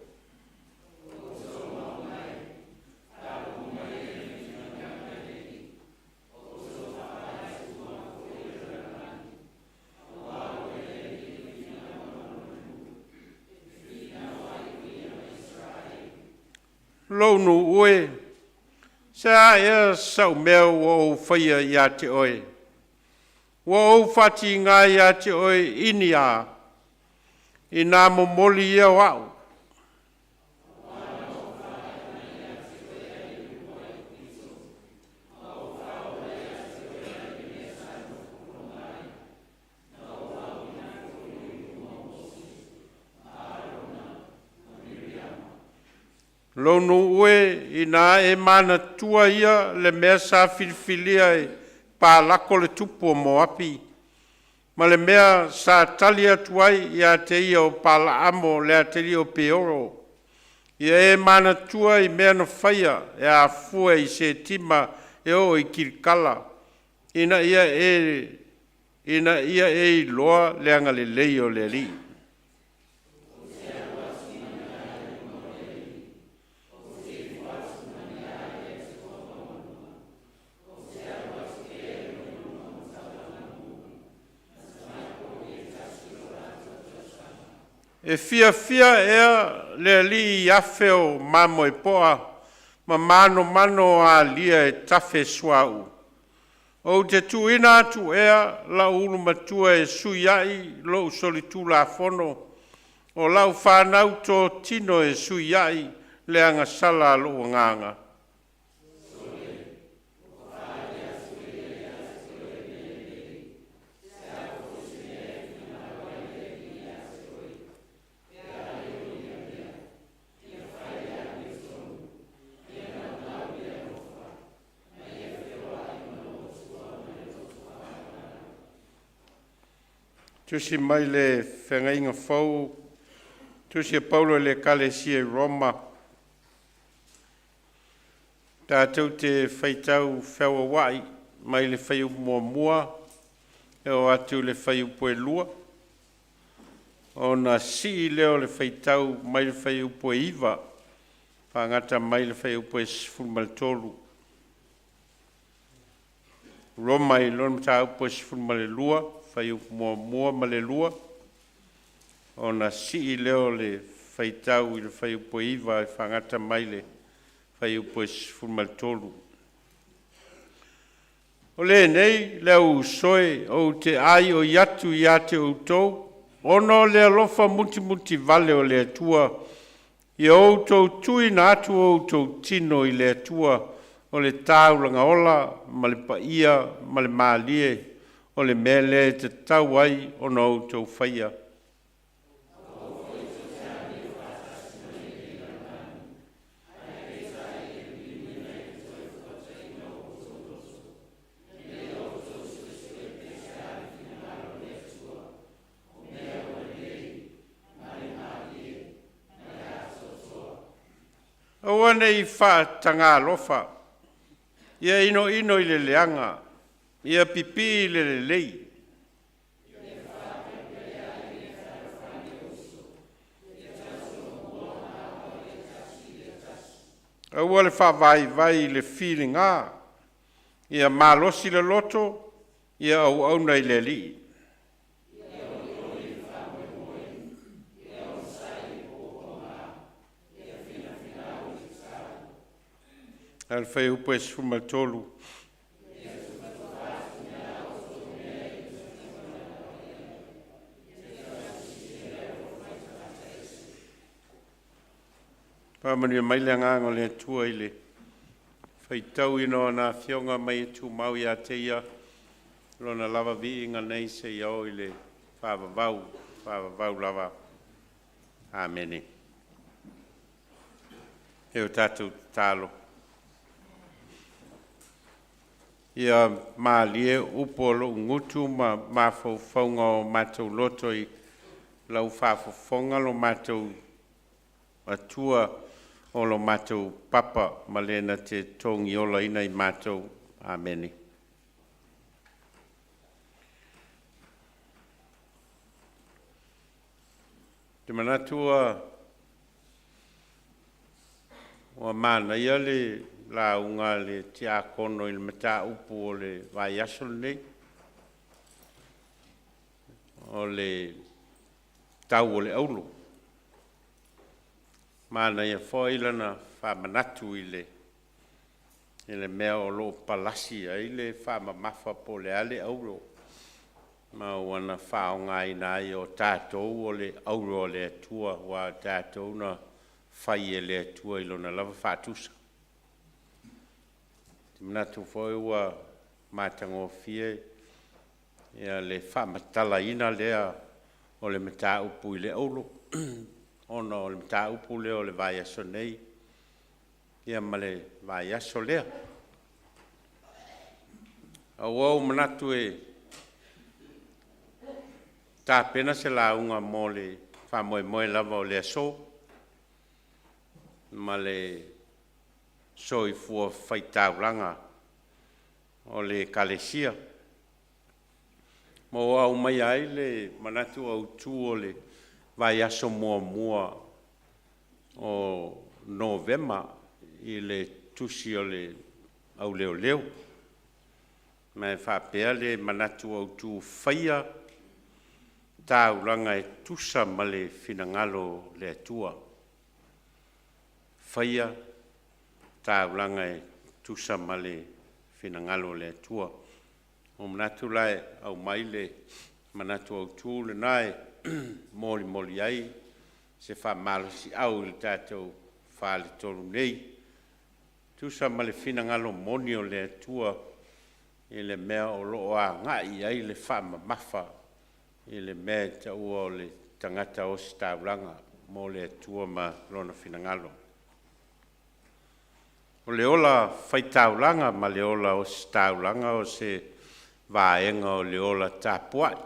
Speaker 1: Lou nuu e, se a ea sau mea ua ou faia ia te oe? Ua ou faatiga ia te oe i ni a? Ina momoli ia o au. Lou nuu e, ina e manatua ia le mea sa filifilia e Palako le tupu o Moapi, ma le mea sa tali atu ai ia te ia o Palaamo le atalii o Peoro. Ia e manatua i mea na faia e afua i Setima e oo i Kilikala, ina ia e iloa le agalelei o le Alii. E fiafia ea le Alii i afe o mamoepoa ma manomano o alia e tafe suauu? Ou te tuuina atu ea la'u ulumatua e sui ai lo'u solitulafono, o lau fanau totino e sui ai le agasala a lo'u agaga? Tusi mai le Feagaiga Fou, Tusi a Paulo i le Ekalesia i Roma, tatou te faitau feauaua'i mai le fuaiupu 1 e oo atu i le fuaiupu e 2, ona sii lea o le faitau mai le fuaiupu e 9 faagata mai le fuaiupu e 13. Roma i lona mataupu e 12, fuaiupu 1 ma le 2, ona sii lea o le faitau i le fuaiupu e 9 e faagata mai le fuaiupu e 13. O lenei le au uso e, ou te aioi atu ia te outou, ona o le alofa mutimutivale o le Atua, ia outou tuuina atu o outou tino i le Atua o le taulaga ola ma le paia ma le malie, o le mea lea e tatau ai ona outou faia. Aua ne i faatagalofa, ia inoino i le leaga, ia pipii i le lelei. Aua le faavaivai i le filiga, ia malosi le loto, ia auauna i le Alii. A o le fuaiupu 13. Faamanuia mai le Agaga o le Atua i le faitauina o ana Afioga mai e tumau ia te Ia Lona lava viiga nei seia oo i le faavavau, faavavau lava. Amene. E o tatou tatalo. Ia malie upu o lou gutu ma mafaufauga o matou loto i lau faafofoga lo matou Atua o lo matou papa ma le na te togiolaina i matou. Amene. Te manatu ua manaia le lauga a le tiakono i le mataupu o le vaiaso lenei, o le tau o le auro. Manaia foi lana faamanatu i le mea o lo o palasi ai le faamamafa po o le a le auro ma ua na faaaogaina ai o tatou o le auro a le Atua, aua o tatou na fai e le Atua i Lona lava faatusa. Ou te manatu foi ua matagofie le faamatalaina lea o le mataupu i le auro, ona o le mataupu lea o le vaiaso nei ma le vaiaso lea. Ae ua ou manatu e tapena se lauga mo le faamoemoe lava o le aso ma le soifua faitaulaga o le Ekalesia, ma ua aumaia ai le manatu autu o le vaiaso muamua o Novema i le tusi o le Au Leoleo, ma e faapea le manatu autu, faia taulaga e tusa ma le finagalo o le Atua. Faia taulaga e tusa ma le finagalo o le Atua. Ua ou manatu la e aumai le manatu autu lena e molimoli ai se faamalosiau i le tatou faletolu nei, e tusa ma le finagalo moni o le Atua i le mea o lo o agai i ai le faamamafa i le mea e taua o le tagata ositaulaga mo le Atua ma Lona finagalo. O le ola faitaulaga ma le ola ositaulaga o se vaega o le ola tapuai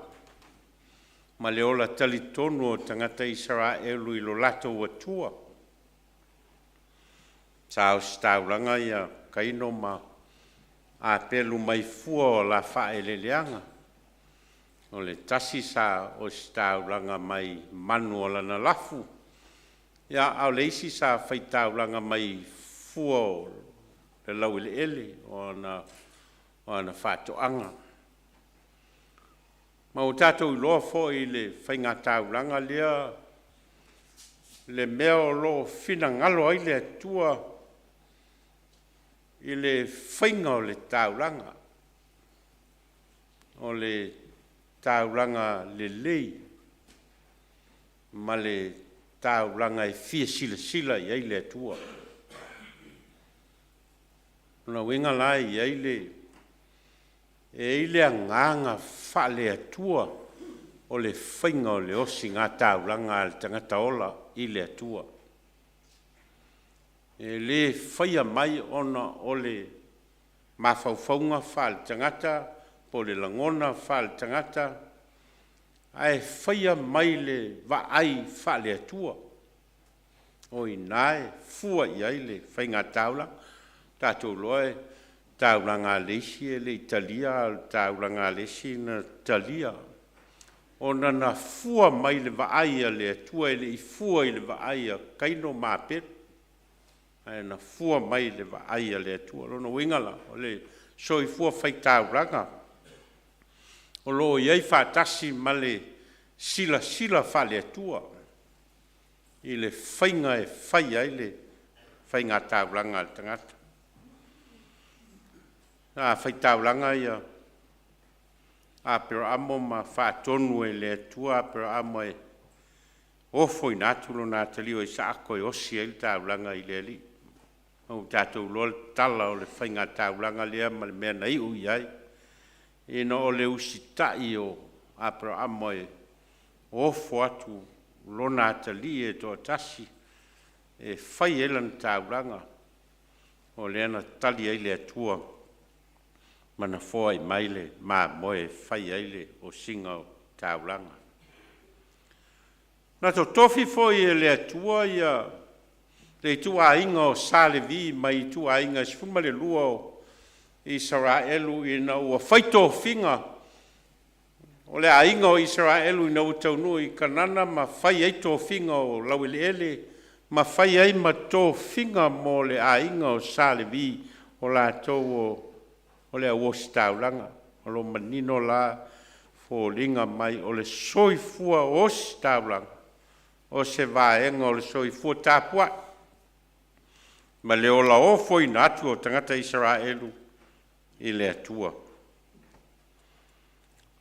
Speaker 1: ma le ola talitonu o tagata Isaraelu i lo latou Atua. Sa ositaulaga ia Kaino ma Apelu mai fua o la faaeleeleaga. O le tasi sa ositaulaga mai manu o lana lafu, a o le isi sa faitaulaga mai fua o le laueleele o ana faatoaga. Ma ua tatou iloa foi i le faigataulaga lea le mea o lo o finagalo ai le Atua i le faiga o le taulaga, o le taulaga lelei ma le taulaga e fia silasila i ai le Atua. O lona uiga la e i ai le agaga faale-Atua o le faiga o le osigataulaga a le tagata ola i le Atua. E le faia mai ona o le mafaufauga faale-tagata po o le lagona faale-tagata, ae faia mai le vaai faale-Atua. O i ina e fua i ai le faigataulaga. Ua tatou iloa o le taulaga a le isi e le i talia, a o le taulaga a le isi na talia, ona na fua mai i le vaai a le Atua, e le i fua i le vaai a Kaino ma Apelu, ae na fua mai i le vaai a le Atua. O lona uiga la, o le soifua faitaulaga o lo o i ai faatasi ma le silasila faale-Atua i le faiga e fai ai le faigataulaga a le tagata. Sa faitaulaga ia Aperaamo ma faatonu e le Atua Aperaamo e ofoina atu lona atalii o Isaako e osi ai le taulaga i le Alii. Ma ua tatou iloa le tala o le faigataulaga lea ma le mea na iu i ai, ina o le usitai o Aperaamo e ofo atu lona atalii e toatasi e fai ai lana taulaga, o lea na tali ai le Atua ma na foai mai le mamoe e fai ai le osiga o taulaga. Na totofi foi e le Atua ia le ituaiga o Sa Levi mai ituaiga e 12 o Isaraelu ina ua fai tofiga o le aiga o Isaraelu ina ua taunuu i Kanana ma fai ai tofiga o laueleele ma fai ai ma tofiga mo le aiga o Sa Levi, o latou o le au ositaulaga. O lo o manino la foliga mai o le soifua ositaulaga o se vaega o le soifua tapuai ma le ola ofoina atu o tagata Isaraelu i le Atua.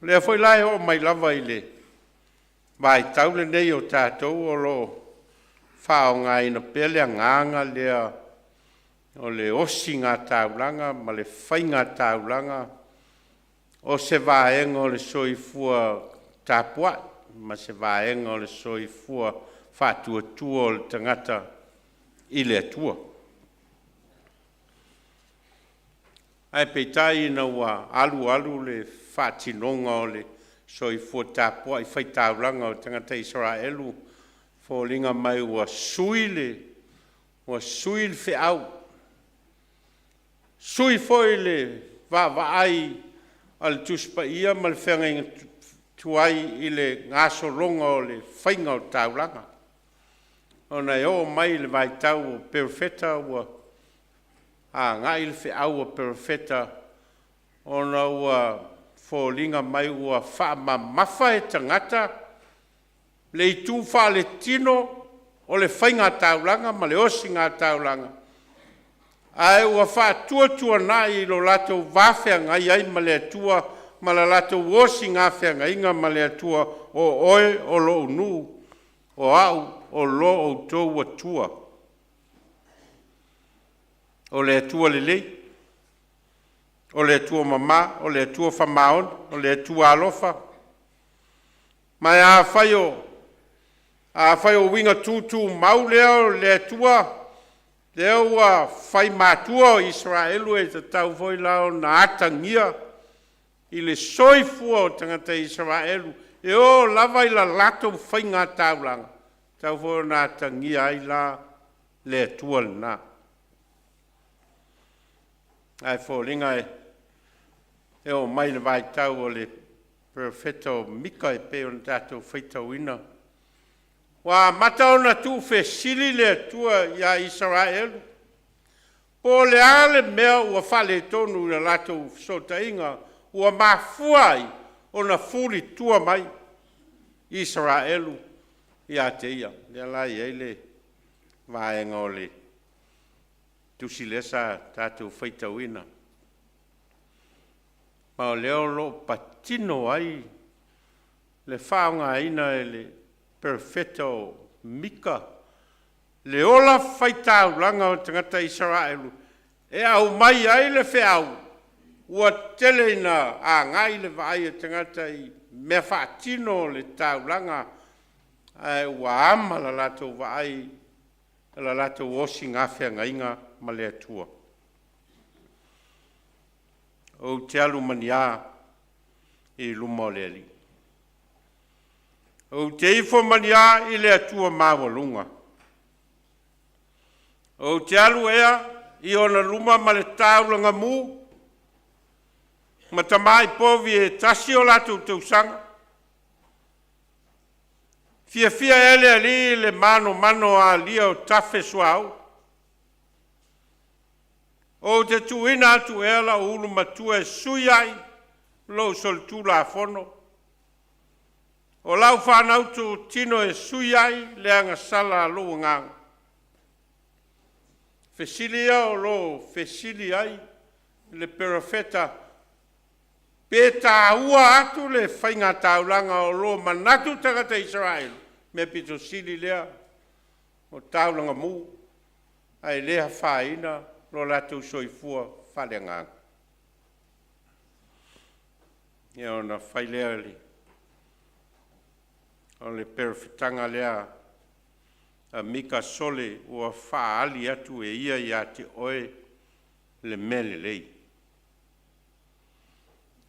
Speaker 1: O lea foi la e oo mai lava i le vaitau lenei o tatou o lo o faaaogaina pea le agaga lea o le osiga taulaga ma le faigataulaga o se vaega o le soifua tapuai ma se vaega o le soifua faatuatua o le tagata i le Atua. Ae peitai ina ua alu alu le faatinoga o le soifua tapuai faitaulaga o tagata Isaraelu, foliga mai ua sui le feau, sui foi le vaavaai a le Tusi Paia ma le Feagaiga Tuai i le gasologa o le faiga o taulaga, ona e oo mai i le vaitau o Perofeta ua agai le feau a Perofeta ona ua foliga mai ua faamamafa e tagata le itu faaletino o le faigataulaga ma le osigataulaga, ae ua faatuatuanai i lo latou va feagai ai ma le Atua ma le latou osigafeagaiga ma le Atua, o oe o lou nuu, o au o lo outou Atua. O le Atua lelei, o le Atua mamā, o le Atua faamaoni, o le Atua alofa. Ma afai o uiga tutumau lea o le Atua lea ua fai matua o Isaraelu, e tatau foi la ona atagia i le soifua o tagata Isaraelu e oo lava i la latou faigataulaga, e tatau foi ona atagia ai la le Atua lena. Ae foliga e oo mai le vaitau o le perofeta o Mika e pei ona tatou faitauina, ua amata ona tuufesili le Atua ia Isaraelu, po o le a le mea ua faaletonu i le latou fesootaiga ua mafua ai ona fulitua mai Isaraelu ia te Ia. Lea la e i ai le vaega o le tusi lea sa tatou faitauina. Ma o lea o lo o patino ai le faaaogaina e le perofeta o Mika le ola faitaulaga o tagata Isaraelu e aumai ai le feau ua tele ina agai le vaai a tagata i mea faatino o le taulaga, ae ua ama le latou vaai i le latou osigafeagaiga ma le Atua. Ou te alu ma ni a i luma o le Alii? Ou te ifo ma ni a i le Atua maualuga? Ou te alu ea i ona luma ma le taulaga mu ma tamai povi e tasi o latou tausaga? E fiafia ea le Alii i le manomano alia o tafe suauu? Ou te tuuina atu ea lou ulu matua e sui ai lou solitulafono, o lau fanau totino e sui ai le agasala a lou agaga? Fesili ia o lo o fesili ai le perofeta, pe tāua atu le faiga taulaga o lo o manatu tagata Isaraelu, mea pito sili lea o taulaga mu ae le afaina lo latou soifua faaleagaga. Ia ona fai lea o le perofetaga lea a Mika, “Sole, ua faaali atu e ia ia te oe le mea lelei.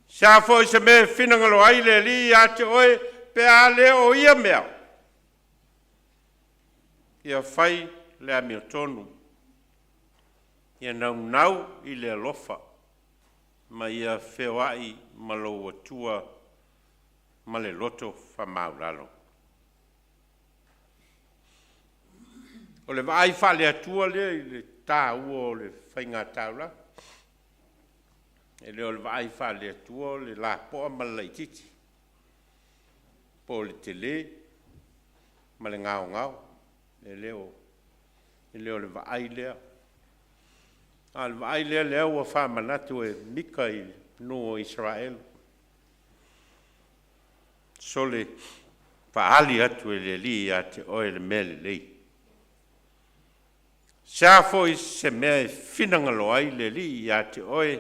Speaker 1: Se a foi se mea e finagalo ai le Alii ia te oe pe a le o ia mea, ia fai le amiotonu, ia naunau i le alofa ma ia feoai ma lou Atua ma le loto faamaualalo.” O le vaai faale-Atua lea i le taua o le faigataulaga. E le o le vaai faale-Atua o le lapoa ma le laitiiti, po o le telē ma le gaogao. E le o le vaai lea, a o le vaai lea lea ua faamanatu e Mika i nuu o Isaraelu, “Sole, faaali atu e le Alii ia te oe le mea lelei. Se a foi se mea e finagalo ai le Alii ia te oe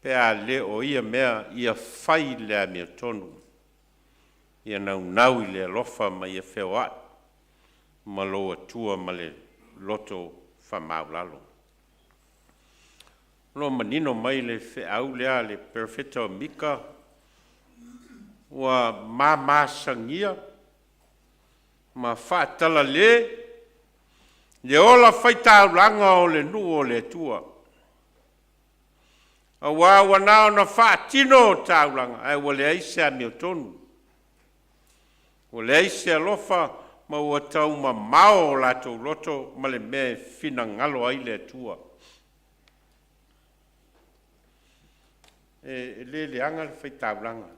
Speaker 1: pe a le o ia mea, ia fai le amiotonu, ia naunau i le alofa ma ia feoai ma lou Atua ma le loto faamaualalo.” O lo o manino mai le feau lea a le perofeta o Mika, ua mamasagia ma faatalale le ola faitaulaga o le nuu o le Atua, aua ua na ona faatino taulaga ae ua leai se amiotonu, ua leai se alofa ma ua taumamao o latou loto ma le mea e finagalo ai le Atua. E le leaga le faitaulaga,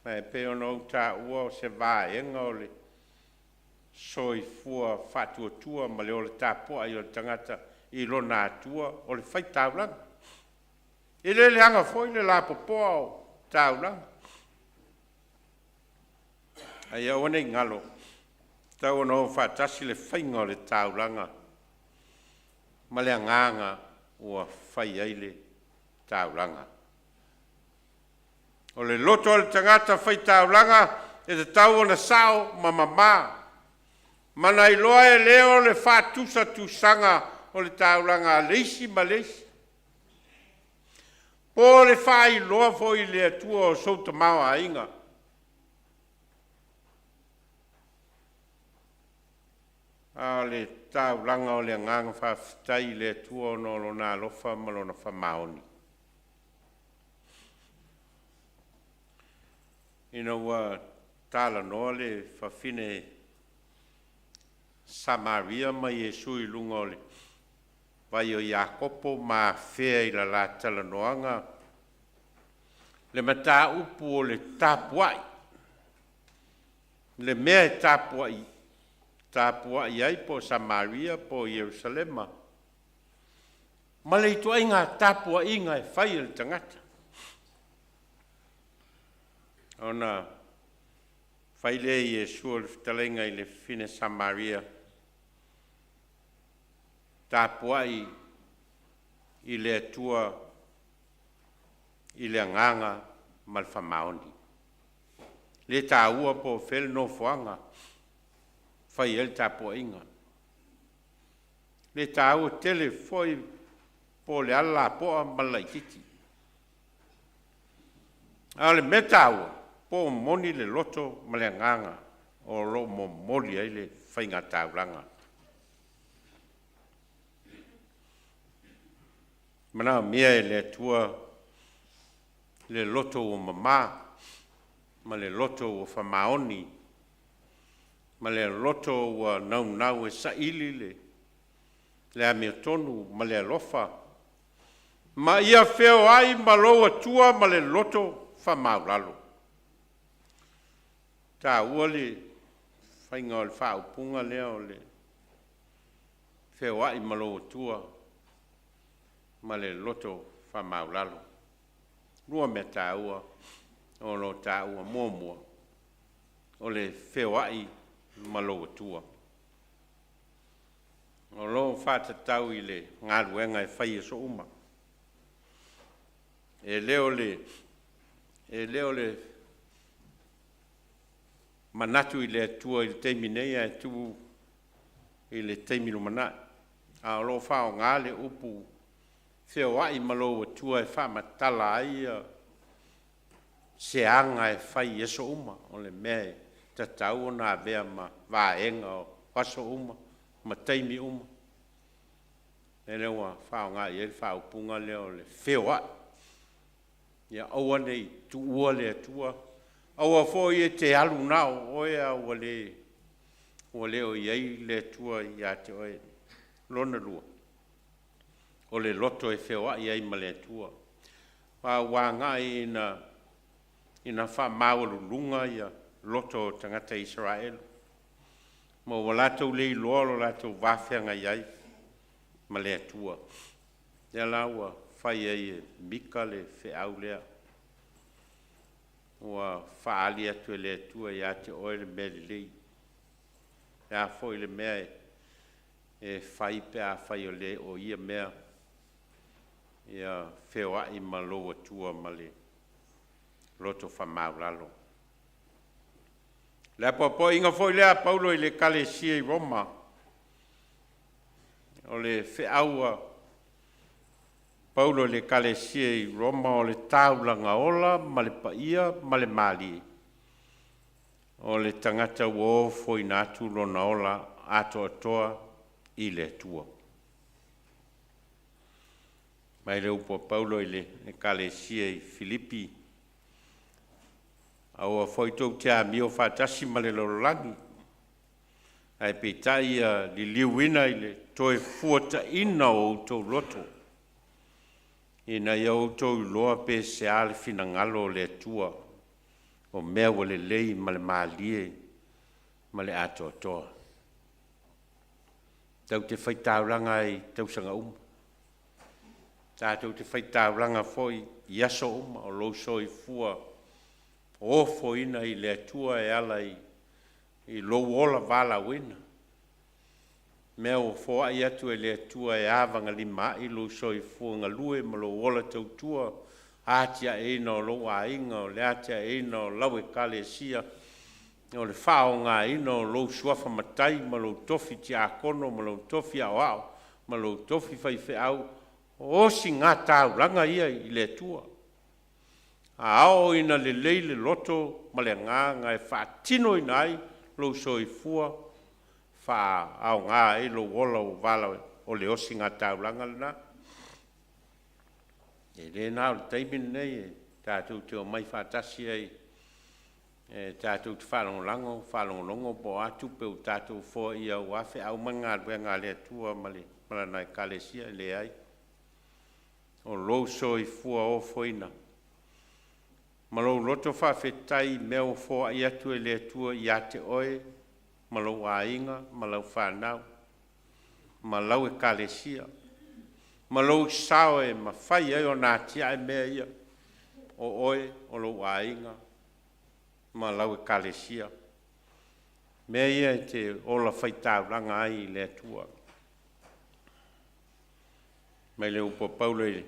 Speaker 1: ma e pei ona ou taua o se vaega o le soifua faatuatua ma le ola tapuai o le tagata i lona Atua o le faitaulaga. E le leaga foi le lapopoa o taulaga, a ia aua ne i galo, e tatau ona o faatasi le faiga o le taulaga ma le agaga ua fai ai le taulaga. O le loto o le tagata faitaulaga e tatau ona sao ma mama, ma na iloa e le o le faatusatusaga o le taulaga a le isi ma le isi, po o le faailoa foi i le Atua o sou tamaoaiga. A o le taulaga o le agaga faafetai i le Atua ona o Lona alofa ma Lona faamaoni. Ina ua talanoa le fafine Samaria ma Iesu i luga o le vai o Iakopo ma afea i le la talanoaga le mataupu o le tapuai, le mea e tapuai, tapuai ai po o Samaria po o Ierusalema, ma le ituaiga tapuaiga e fai e le tagata. Ona fai lea e Iesu o le fetalaiga i le fafine Samaria, tapuai i le Atua i le agaga ma le faamaoni. E le taua po o fea le nofoaga e fai ai le tapuaiga, e le taua tele foi po o le a le lapoa ma le laitiiti, a o le mea taua, po o moni le loto ma le agaga o lo o momoli ai le faigataulaga. E manaomia e le Atua le loto ua mama ma le loto ua faamaoni ma le loto ua naunau e saili le amiotonu ma le alofa, ma ia feoai ma lou Atua ma le loto faamaualalo. E taua le faiga o le faaupuga lea o le feoai ma lou Atua ma le loto faamaualalo. Lua mea taua o lo o taua muamua, o le feoai ma lou Atua. O lo o faatatau i le galuega e fai i aso uma. E le o le, e le o le manatu i le Atua i le taimi nei ae tuu i le taimi lumanai. A o lo o faaaoga le upu feoai ma lou Atua e faamatala ai se aga e fai i aso uma, o le mea e tatau ona avea ma vaega o aso uma ma taimi uma. O lea ua faaaoga i ai le faaupuga lea o le feoai. Ia aua ne i tuua le Atua, aua foi e te alu na o oe a ua le ua le o i ai le Atua ia te oe. Lona lua, o le loto e feoai ai ma le Atua. A ua agai ina ina faamaualuluga ia loto o tagata Isaraelu, ma ua latou le iloa lo latou va feagai ai ma le Atua. Lea la ua fai ai e Mika le feau lea, ua faaali atu e le Atua ia te oe le mea lelei. O le a foi le mea e fai pe afai o le o ia mea ia feoai ma lou Atua ma le loto faamaualalo. Le apoapoaiga foi lea a Paulo i le Ekalesia i Roma, o le feau a Paulo i le Ekalesia i Roma, o le taulaga ola ma le paia ma le malie o le tagata ua ofoina atu lona ola atoatoa i le Atua. Mai le upu a Paulo i le Ekalesia i Filipi, aua foi tou te amio faatasi ma le lalolagi, ae peitai ia liliuina i le toe fuataina o outou loto, ina ia outou iloa pe sea le finagalo o le Atua, o mea ua lelei ma le malie ma le atoatoa. Tatou te faitaulaga ai i tausaga uma, tatou te faitaulaga foi i aso uma o lou soifua ofoina i le Atua e ala i, i lou ola valaauina, mea ua foai atu e le Atua e avagalimaai lou soifua galue ma lou ola tautua, atiaeina o lou aiga, o le atiaeina o lau Ekalesia, o le faaaogaina o lou suafa matai ma lou tofi tiakono ma lou tofi aoao ma lou tofi faifeau, o osigataulaga ia i le Atua. A oo ina lelei le loto ma le agaga e faatinoina ai lou soifua, faaaoga ai lou ola ua valaauina, o le osigataulaga lena. E le na o le taimi lenei e tatou te omai faatasi ai e tatou te faalagolago, faalogologo po o a tupe ua tatou foaia aua feau ma galuega a le Atua ma le ma Lana Ekalesia, e leai. O lou soifua ofoina ma lou loto faafetai i mea ua foai atu e le Atua ia te oe ma lou aiga ma lau fanau ma lau Ekalesia ma lou sao e mafai ai ona atiae mea ia, o oe, o lou aiga ma lau Ekalesia, mea ia e te ola faitaulaga ai i le Atua. Mai le upu a Paulo i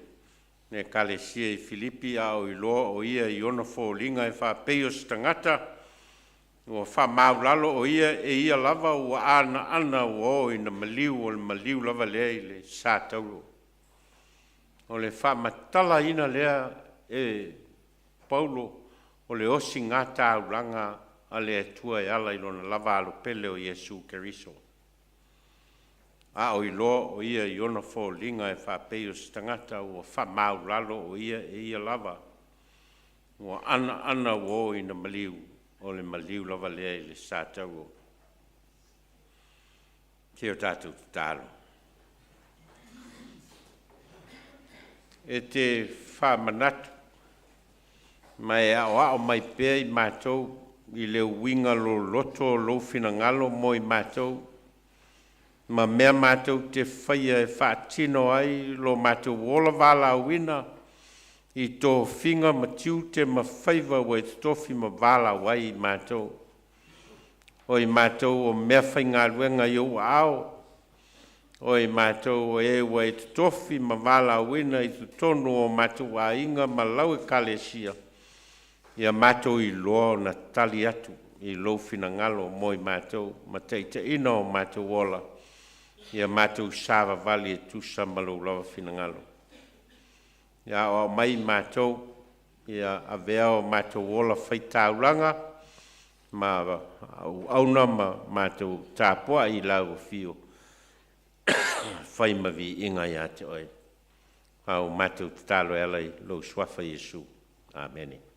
Speaker 1: le Ekalesia i Filipi, a o iloa o ia i ona foliga e faapei o se tagata ua faamaualalo o ia e ia lava ua anaana ua oo ina maliu, o le maliu lava lea i le sa tauro. O le faamatalaina lea e Paulo o le osigataulaga a le Atua e ala i lona lava alo pele o Iesu Keriso. A o iloa o ia i ona foliga e faapei o se tagata ua faamaualalo o ia e ia lava ua anaana ua oo ina maliu, o le maliu lava lea i le sa tauro. Se o tatou tatalo. E te faamanatu ma e aoao mai pea i matou i le uiga loloto o lou finagalo mo i matou. ma mea matou te faia e faatino ai lo matou ola valaauina i tofiga ma tiute ma faiva ua e totofi ma valaau ai i matou. O i matou o meafaigaluega i ou aao, o i matou o e ua e totofi ma valaauina i totonu o matou aiga ma lau Ekalesia, ia matou iloa ona tali atu i lou finagalo mo i matou ma taitaiina o matou ola, ia matou savavali e tusa ma lou lava finagalo. Ia aoao mai i matou, ia avea o matou ola faitaulaga ma auauna ma matou tapuai i lau afio, fai ma viiga ia te oe. A o matou tatalo e ala i lou suafa Iesu. Amene.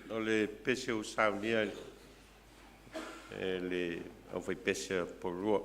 Speaker 1: O le pese ua saunia e le aufaipese a Polenua.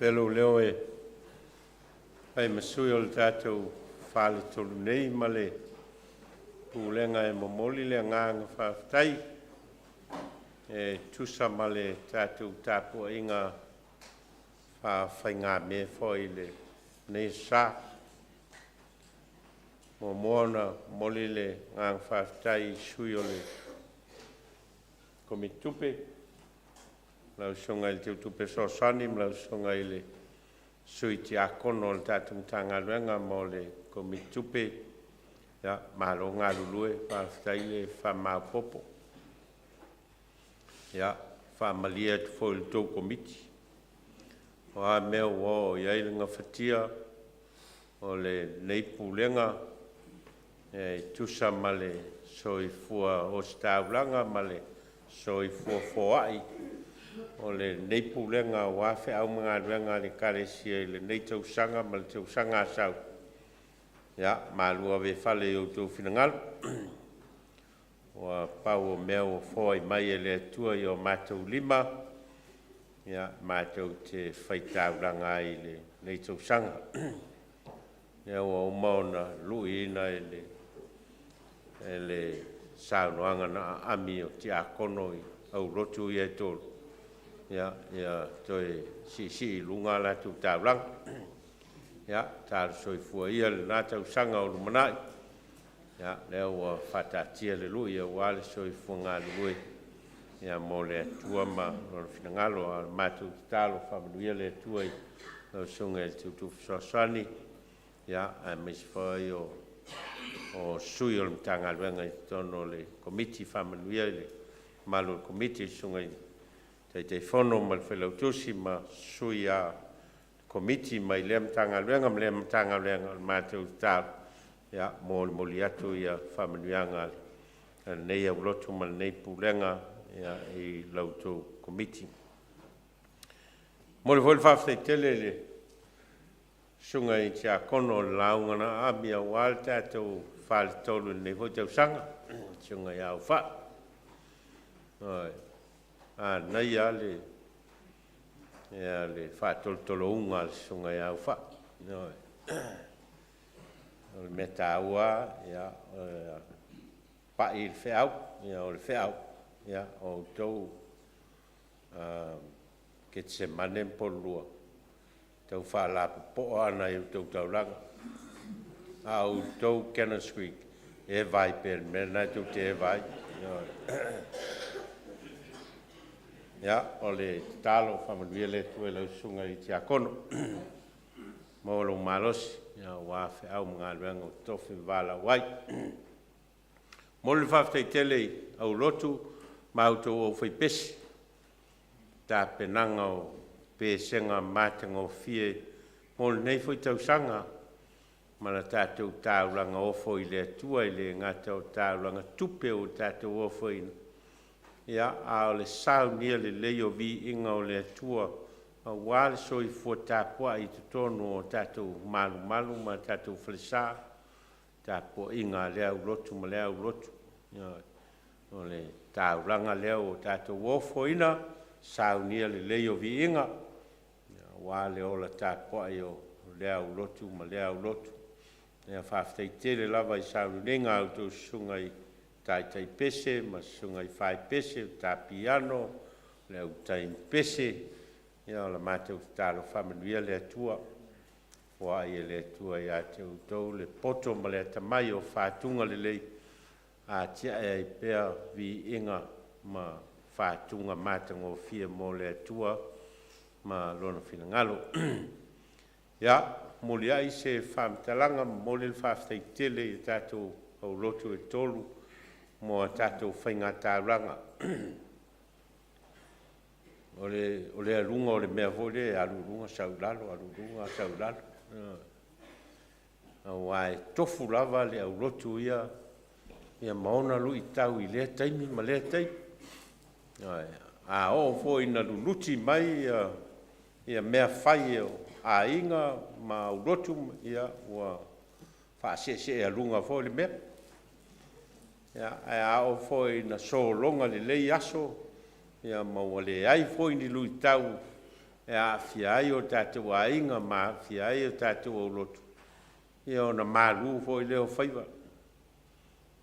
Speaker 1: Pea lou leo e fai ma sui o le tatou faletolu nei ma le pulega e momoli le agaga faafetai e tusa ma le tatou tapuaiga faafaigamea foi i lenei sa. Muamua ona momoli le agaga faafetai i sui o le Komiti Tupe, lau Susuga i le Teutupe Fesoasoani ma lau Susuga i le Sui Tiakono o le tatou Matagaluega mo le Komiti Tupe. Ia, malo galulue, faafetai le faamaopoopo. Ia, faamalie atu foi i le tou Komiti, o a mea ua oo i ai le gafatia o lenei Pulega e tusa ma le soifua ositaulaga ma le soifua foai o lenei Pulega aua feau ma galuega a le Ekalesia i lenei tausaga ma le tausaga a sau, ia malu ave i fale i o outou finagalo. Ua pau o mea ua foai mai e le Atua i o matou lima, ia matou te faitaulaga ai i lenei tausaga. Lea ua uma ona luiina e le saunoaga na aami o tiakono i aulotu ia e tolu, ia toe siisii i luga a latou taulaga. Ia talo soifua ia lena tausaga o lumanai, ia lea ua faataatia le lui aua le soifua galulue mo le Atua ma Lona finagalo. A o le matou tatalo, faamanuia le Atua i lau Susuga i le Teutupe Fesoasoani, aemaise foi o sui o le Matagaluega i totonu o le Komiti. Faamanuia i le mamalu o le Komiti, le Susuga i le Taitaifono ma le Failautusi ma sui a Komiti mai lea Matagaluega ma lea Matagaluega. O le matou tatalo, ia molimoli atu faamanuiaga a lenei aulotu ma lenei Pulega i la outou Komiti. E momoli foi le faafetai tele i le Susuga i Tiakono o le lauga na aami aua le tatou Faletolu i lenei foi tausaga, le Susuga ia Aufai. Ioe. Manaia lava le faatolotolouga a le Susuga ia Aufai. Ioe. O le mea taua lava, ia pai le feau, o le feau, o outou Ketisemane ma Pololua, tau faalapopoa lava nai a outou taulaga, a o outou Canners Creek, eva ai pea i le mea lena tou te eva ai. Ioe. Ia, o le tatalo, faamanuia le Atua i lau Susuga i le Tiakono, maua lou malosi aua feau ma galuega ua totofi ma valaau ai. E momoli le faafetai tele i aulotu ma a outou aufaipese i tapenaga o pesega matagofie mo lenei foi tausaga ma le tatou taulaga ofo i le Atua, e le gata o taulaga tupe ua tatou ofoina, a o le saunia lelei o viiga o le Atua aua le soifua tapuai i totonu o tatou malumalu ma tatou falesa, tapuaiga a lea aulotu ma lea aulotu. Ioe. O le taulaga lea ua tatou ofoina, saunia lelei o viiga aua le ola tapuai o lea aulotu ma lea aulotu. Ia faafetai tele lava i sauniuniga a outou susuga i taitaipese ma susuga i faipese, o ta piano, le au taimipese. Ia o le matou tatalo, faamanuia le Atua, foai e le Atua ia te outou le poto ma le atamai o fatuga lelei, atiae ai pea viiga ma fatuga matagofie mo le Atua ma Lona finagalo. Ia, muliai se faamatalaga, momoli le faafetai tele i tatou aulotu e tolu mo a tatou faigataulaga. O le aluga o le mea foi lea e alu i luga sau i lalo, alu i luga sau i lalo, aua e tofu lava le aulotu ia ma ona luitau i lea taimi ma lea taimi. Ioe. A oo foi ina luluti mai mea fai a aiga ma aulotu, ia ua faaseeseealuga foi le mea. Ae a oo foi ina sologa lelei aso ma ua leai foi ni luitau. e aafia ai o tatou aiga ma aafia ai o tatou aulotu, ia ona malu foi lea o faiva.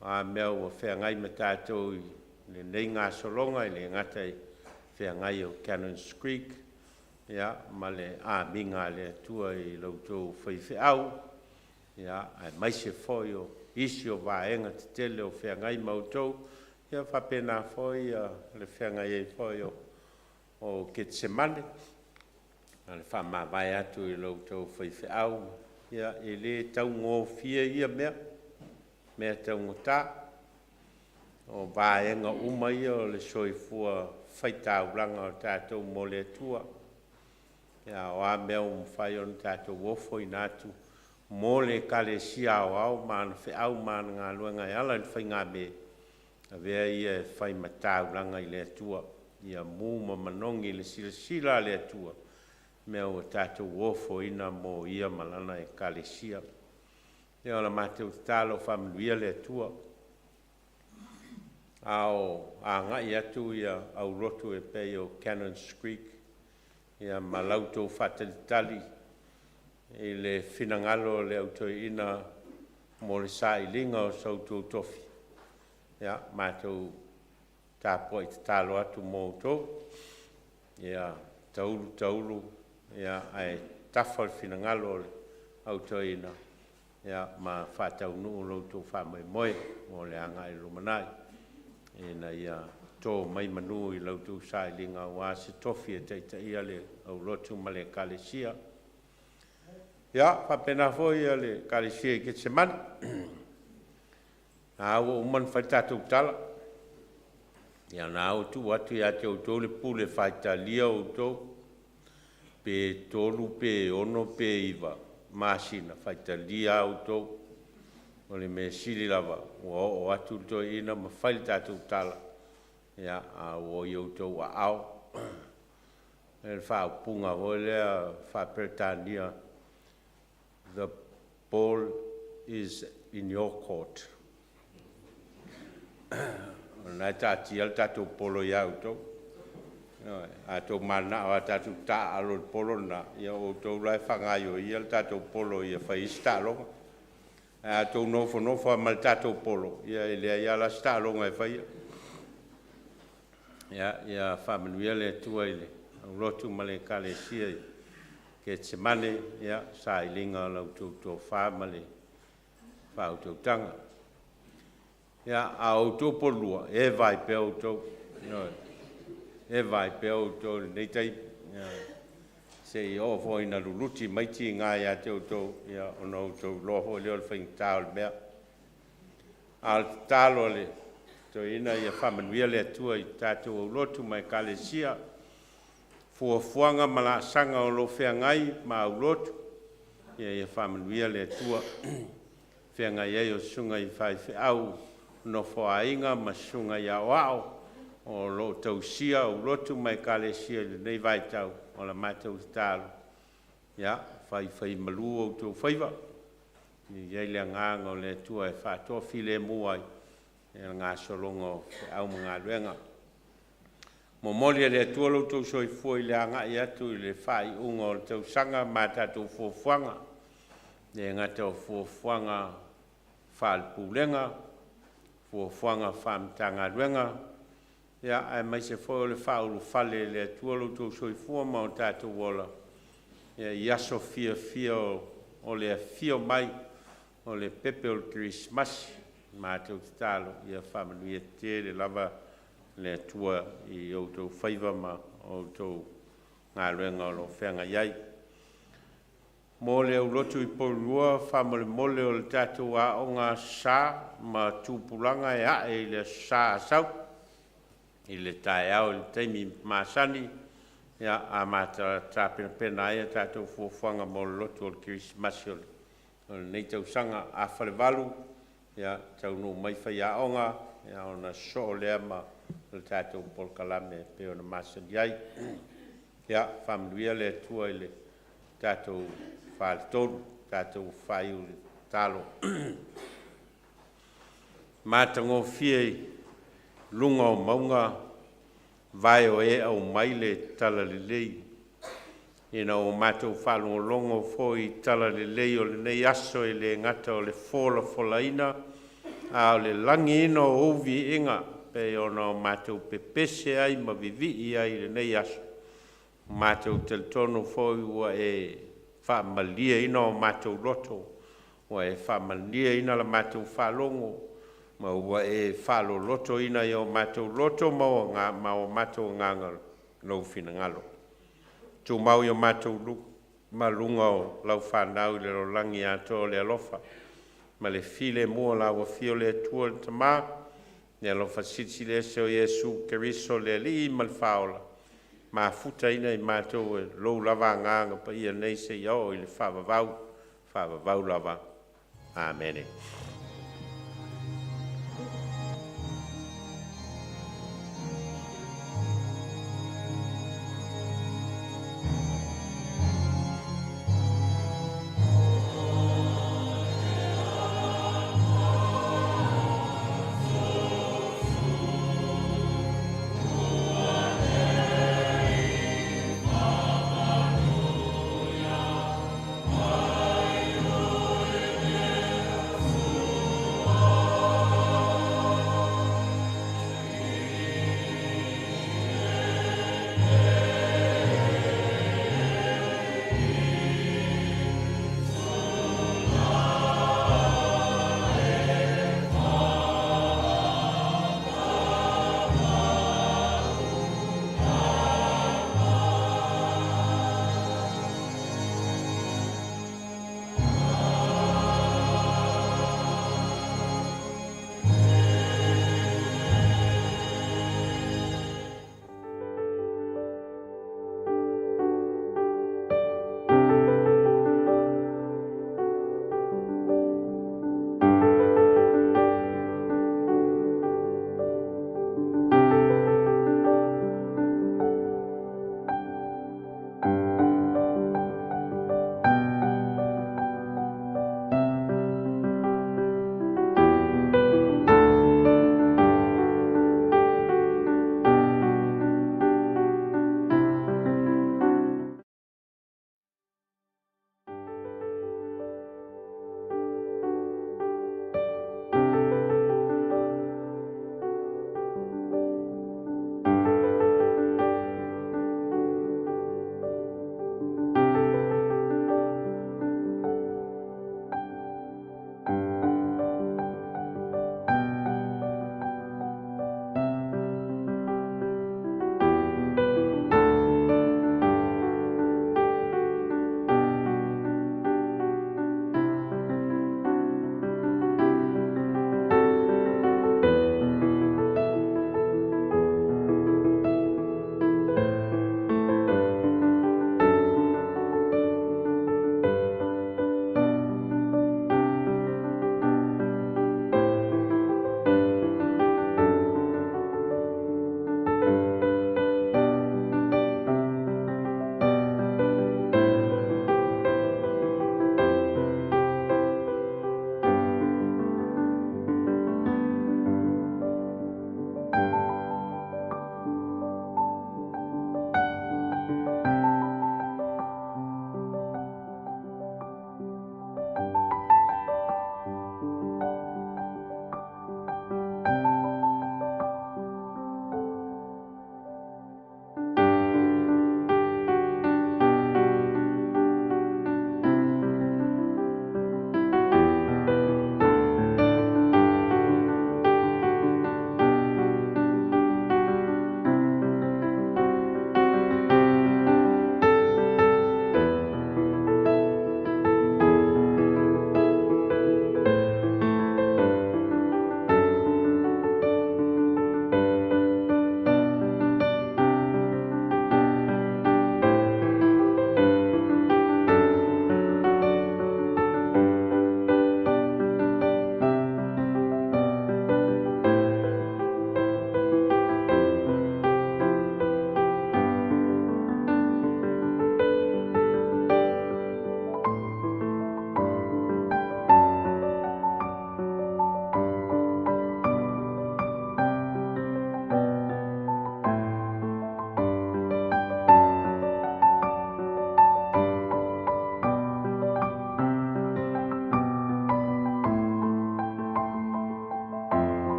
Speaker 1: O a mea ua feagai ma tatou i lenei gasologa, e le gata i feagai o Cannons Creek, ia, ma le amiga a le Atua i la outou faifeau, ia, aemaise foi o isi o vaega tetele o feagai ma outou, ia faapena foi le feagai ai foi o Ketisemane, ma le faamavae atu i la outou faifeau. Ia, e le taugofie ia mea, mea taugata, o vaega uma ia o le soifua faitaulaga o tatou mo le Atua. Ia, o a mea ua mafai ona tatou ofoina atu mo le Ekalesia aoao ma ana feau ma ana galuega e ala i le faigamē, avea ia e fai ma taulaga i le Atua, ia mu ma manogi i le silasila a le Atua mea ua tatou ofoina mo ia ma lana Ekalesia. Ia, o la matou tatalo, faamanuia le Atua. A o agai atu ia aulotu e pei o Cannons Creek, ia ma la outou faatalitali i le finagalo o le Au Toeaina mo le sailiga o so outou tofi, ia matou tapuai tatalo atu mo outou, ia taulu taulu, ia ae tafa le finagalo o le Au Toeaina, ia ma faataunuu lo outou faamoemoe mo le agai i le lumanai, ina ia to mai manu i la outou sailiga aua se tofi e taitaia le aulotu ma le Ekalesia. Ia faapena foi le Ekalesia i Ketisemane, a ua uma ona fai le tatou tala, ia na ua tuu atu ia te outou le pule faitalia outou, pe 3 pe 6 pe 9 masina, faitalia lava outou. O le mea sili lava ua oo atu le toeaina ma fai le tatou tala, ia, a ua i outou aao. O le faaupuga foi lea faa-Peretania, "The ball is in your court." O lena e taatia le tatou polo ia outou. A outou mananao lava tatou te taaalo i le polo lena, ia o outou la e faagaioia le tatou polo ia fai ai se taaloga. Ae a outou nofonofo lava ma le tatou polo, ia e leai lava la se taaloga e faia. Ia, ia faamanuia le Atua i le aulotu ma le Ekalesia i Ketisemane, ia, sailiga o la outou tofa ma le faautautaga. Ia, a o outou polulua, e vaai pea outou, ioe, e vaai pea outou i lenei taimi, ioe, se i oo foi ina luluti mai tiga ia te outou, ia ona outou iloa foi lea o le faigata o le mea. A o le tatalo a le toeaina, ia faamanuia le Atua i tatou aulotu ma Ekalesia, fuafuaga ma laasaga o lo o feagai ma aulotu, ia faamanuia le Atua. Feagai ai o susuga i faifeau nofoaiga ma susuga i aoao o lo o tausia aulotu ma Ekalesia i lenei vaitau, o la matou tatalo, ia faifaimalu outou faiva, ia i ai le agaga o le Atua e faatoafilemu ai le gasologa o feau ma galuega. Momoli e le Atua lo outou soifua i le agai atu i le faaiuga o le tausaga ma tatou fuafuaga, e le gata o fuafuaga faale-Pulega, fuafuaga faale-Matagaluega, ia aemaise foi o le faaulufale e le Atua lo outou soifua ma o tatou ola i aso fiafia o le afio mai o le pepe o le Kerisimasi. Matou tatalo ia faamanuia tele lava le Atua i outou faiva ma outou galuega o lo o feagai ai. Mo le aulotu i Poulua, faamolemole o le tatou aoga Aso Sa ma tupulaga e ae i le Aso Sa a sau i le taeao i le taimi masani, ia, amata tapenapena ai a tatou fuafuaga mo le lotu o le Kerisimasi o lenei tausaga. 7:30 ia taunuu mai faiaoga, ia ona sosoo lea ma le tatou polokalame e pei ona masani ai. Ia faamanuia le Atua i le tatou faletolu, tatou faaiu i le tatalo. Matagofie i luga o mauga vae o e aumai le talalelei. Ina ua matou faalogologo foi i talalelei o lenei aso, e le gata o le folafolaina a o le lagiina o ou viiga pei ona o matou pepese ai ma vivii ai i lenei aso. Matou talitonu foi ua e faamalieina o matou loto, ua e faamalieina la matou faalogo, ma ua e faalolotoina i o matou loto ma o matou agaga lou finagalo. Tumau i o matou ma luga o lau fanau i le lalolagi atoa o le alofa ma le filemu o lau Afio le Atua le Tama, le alofa silisili ese o Iesu Keriso le Alii ma le Faaola, mafutaina i matou e lou lava Agaga Paia nei seia oo i le faavavau, faavavau lava. Amene.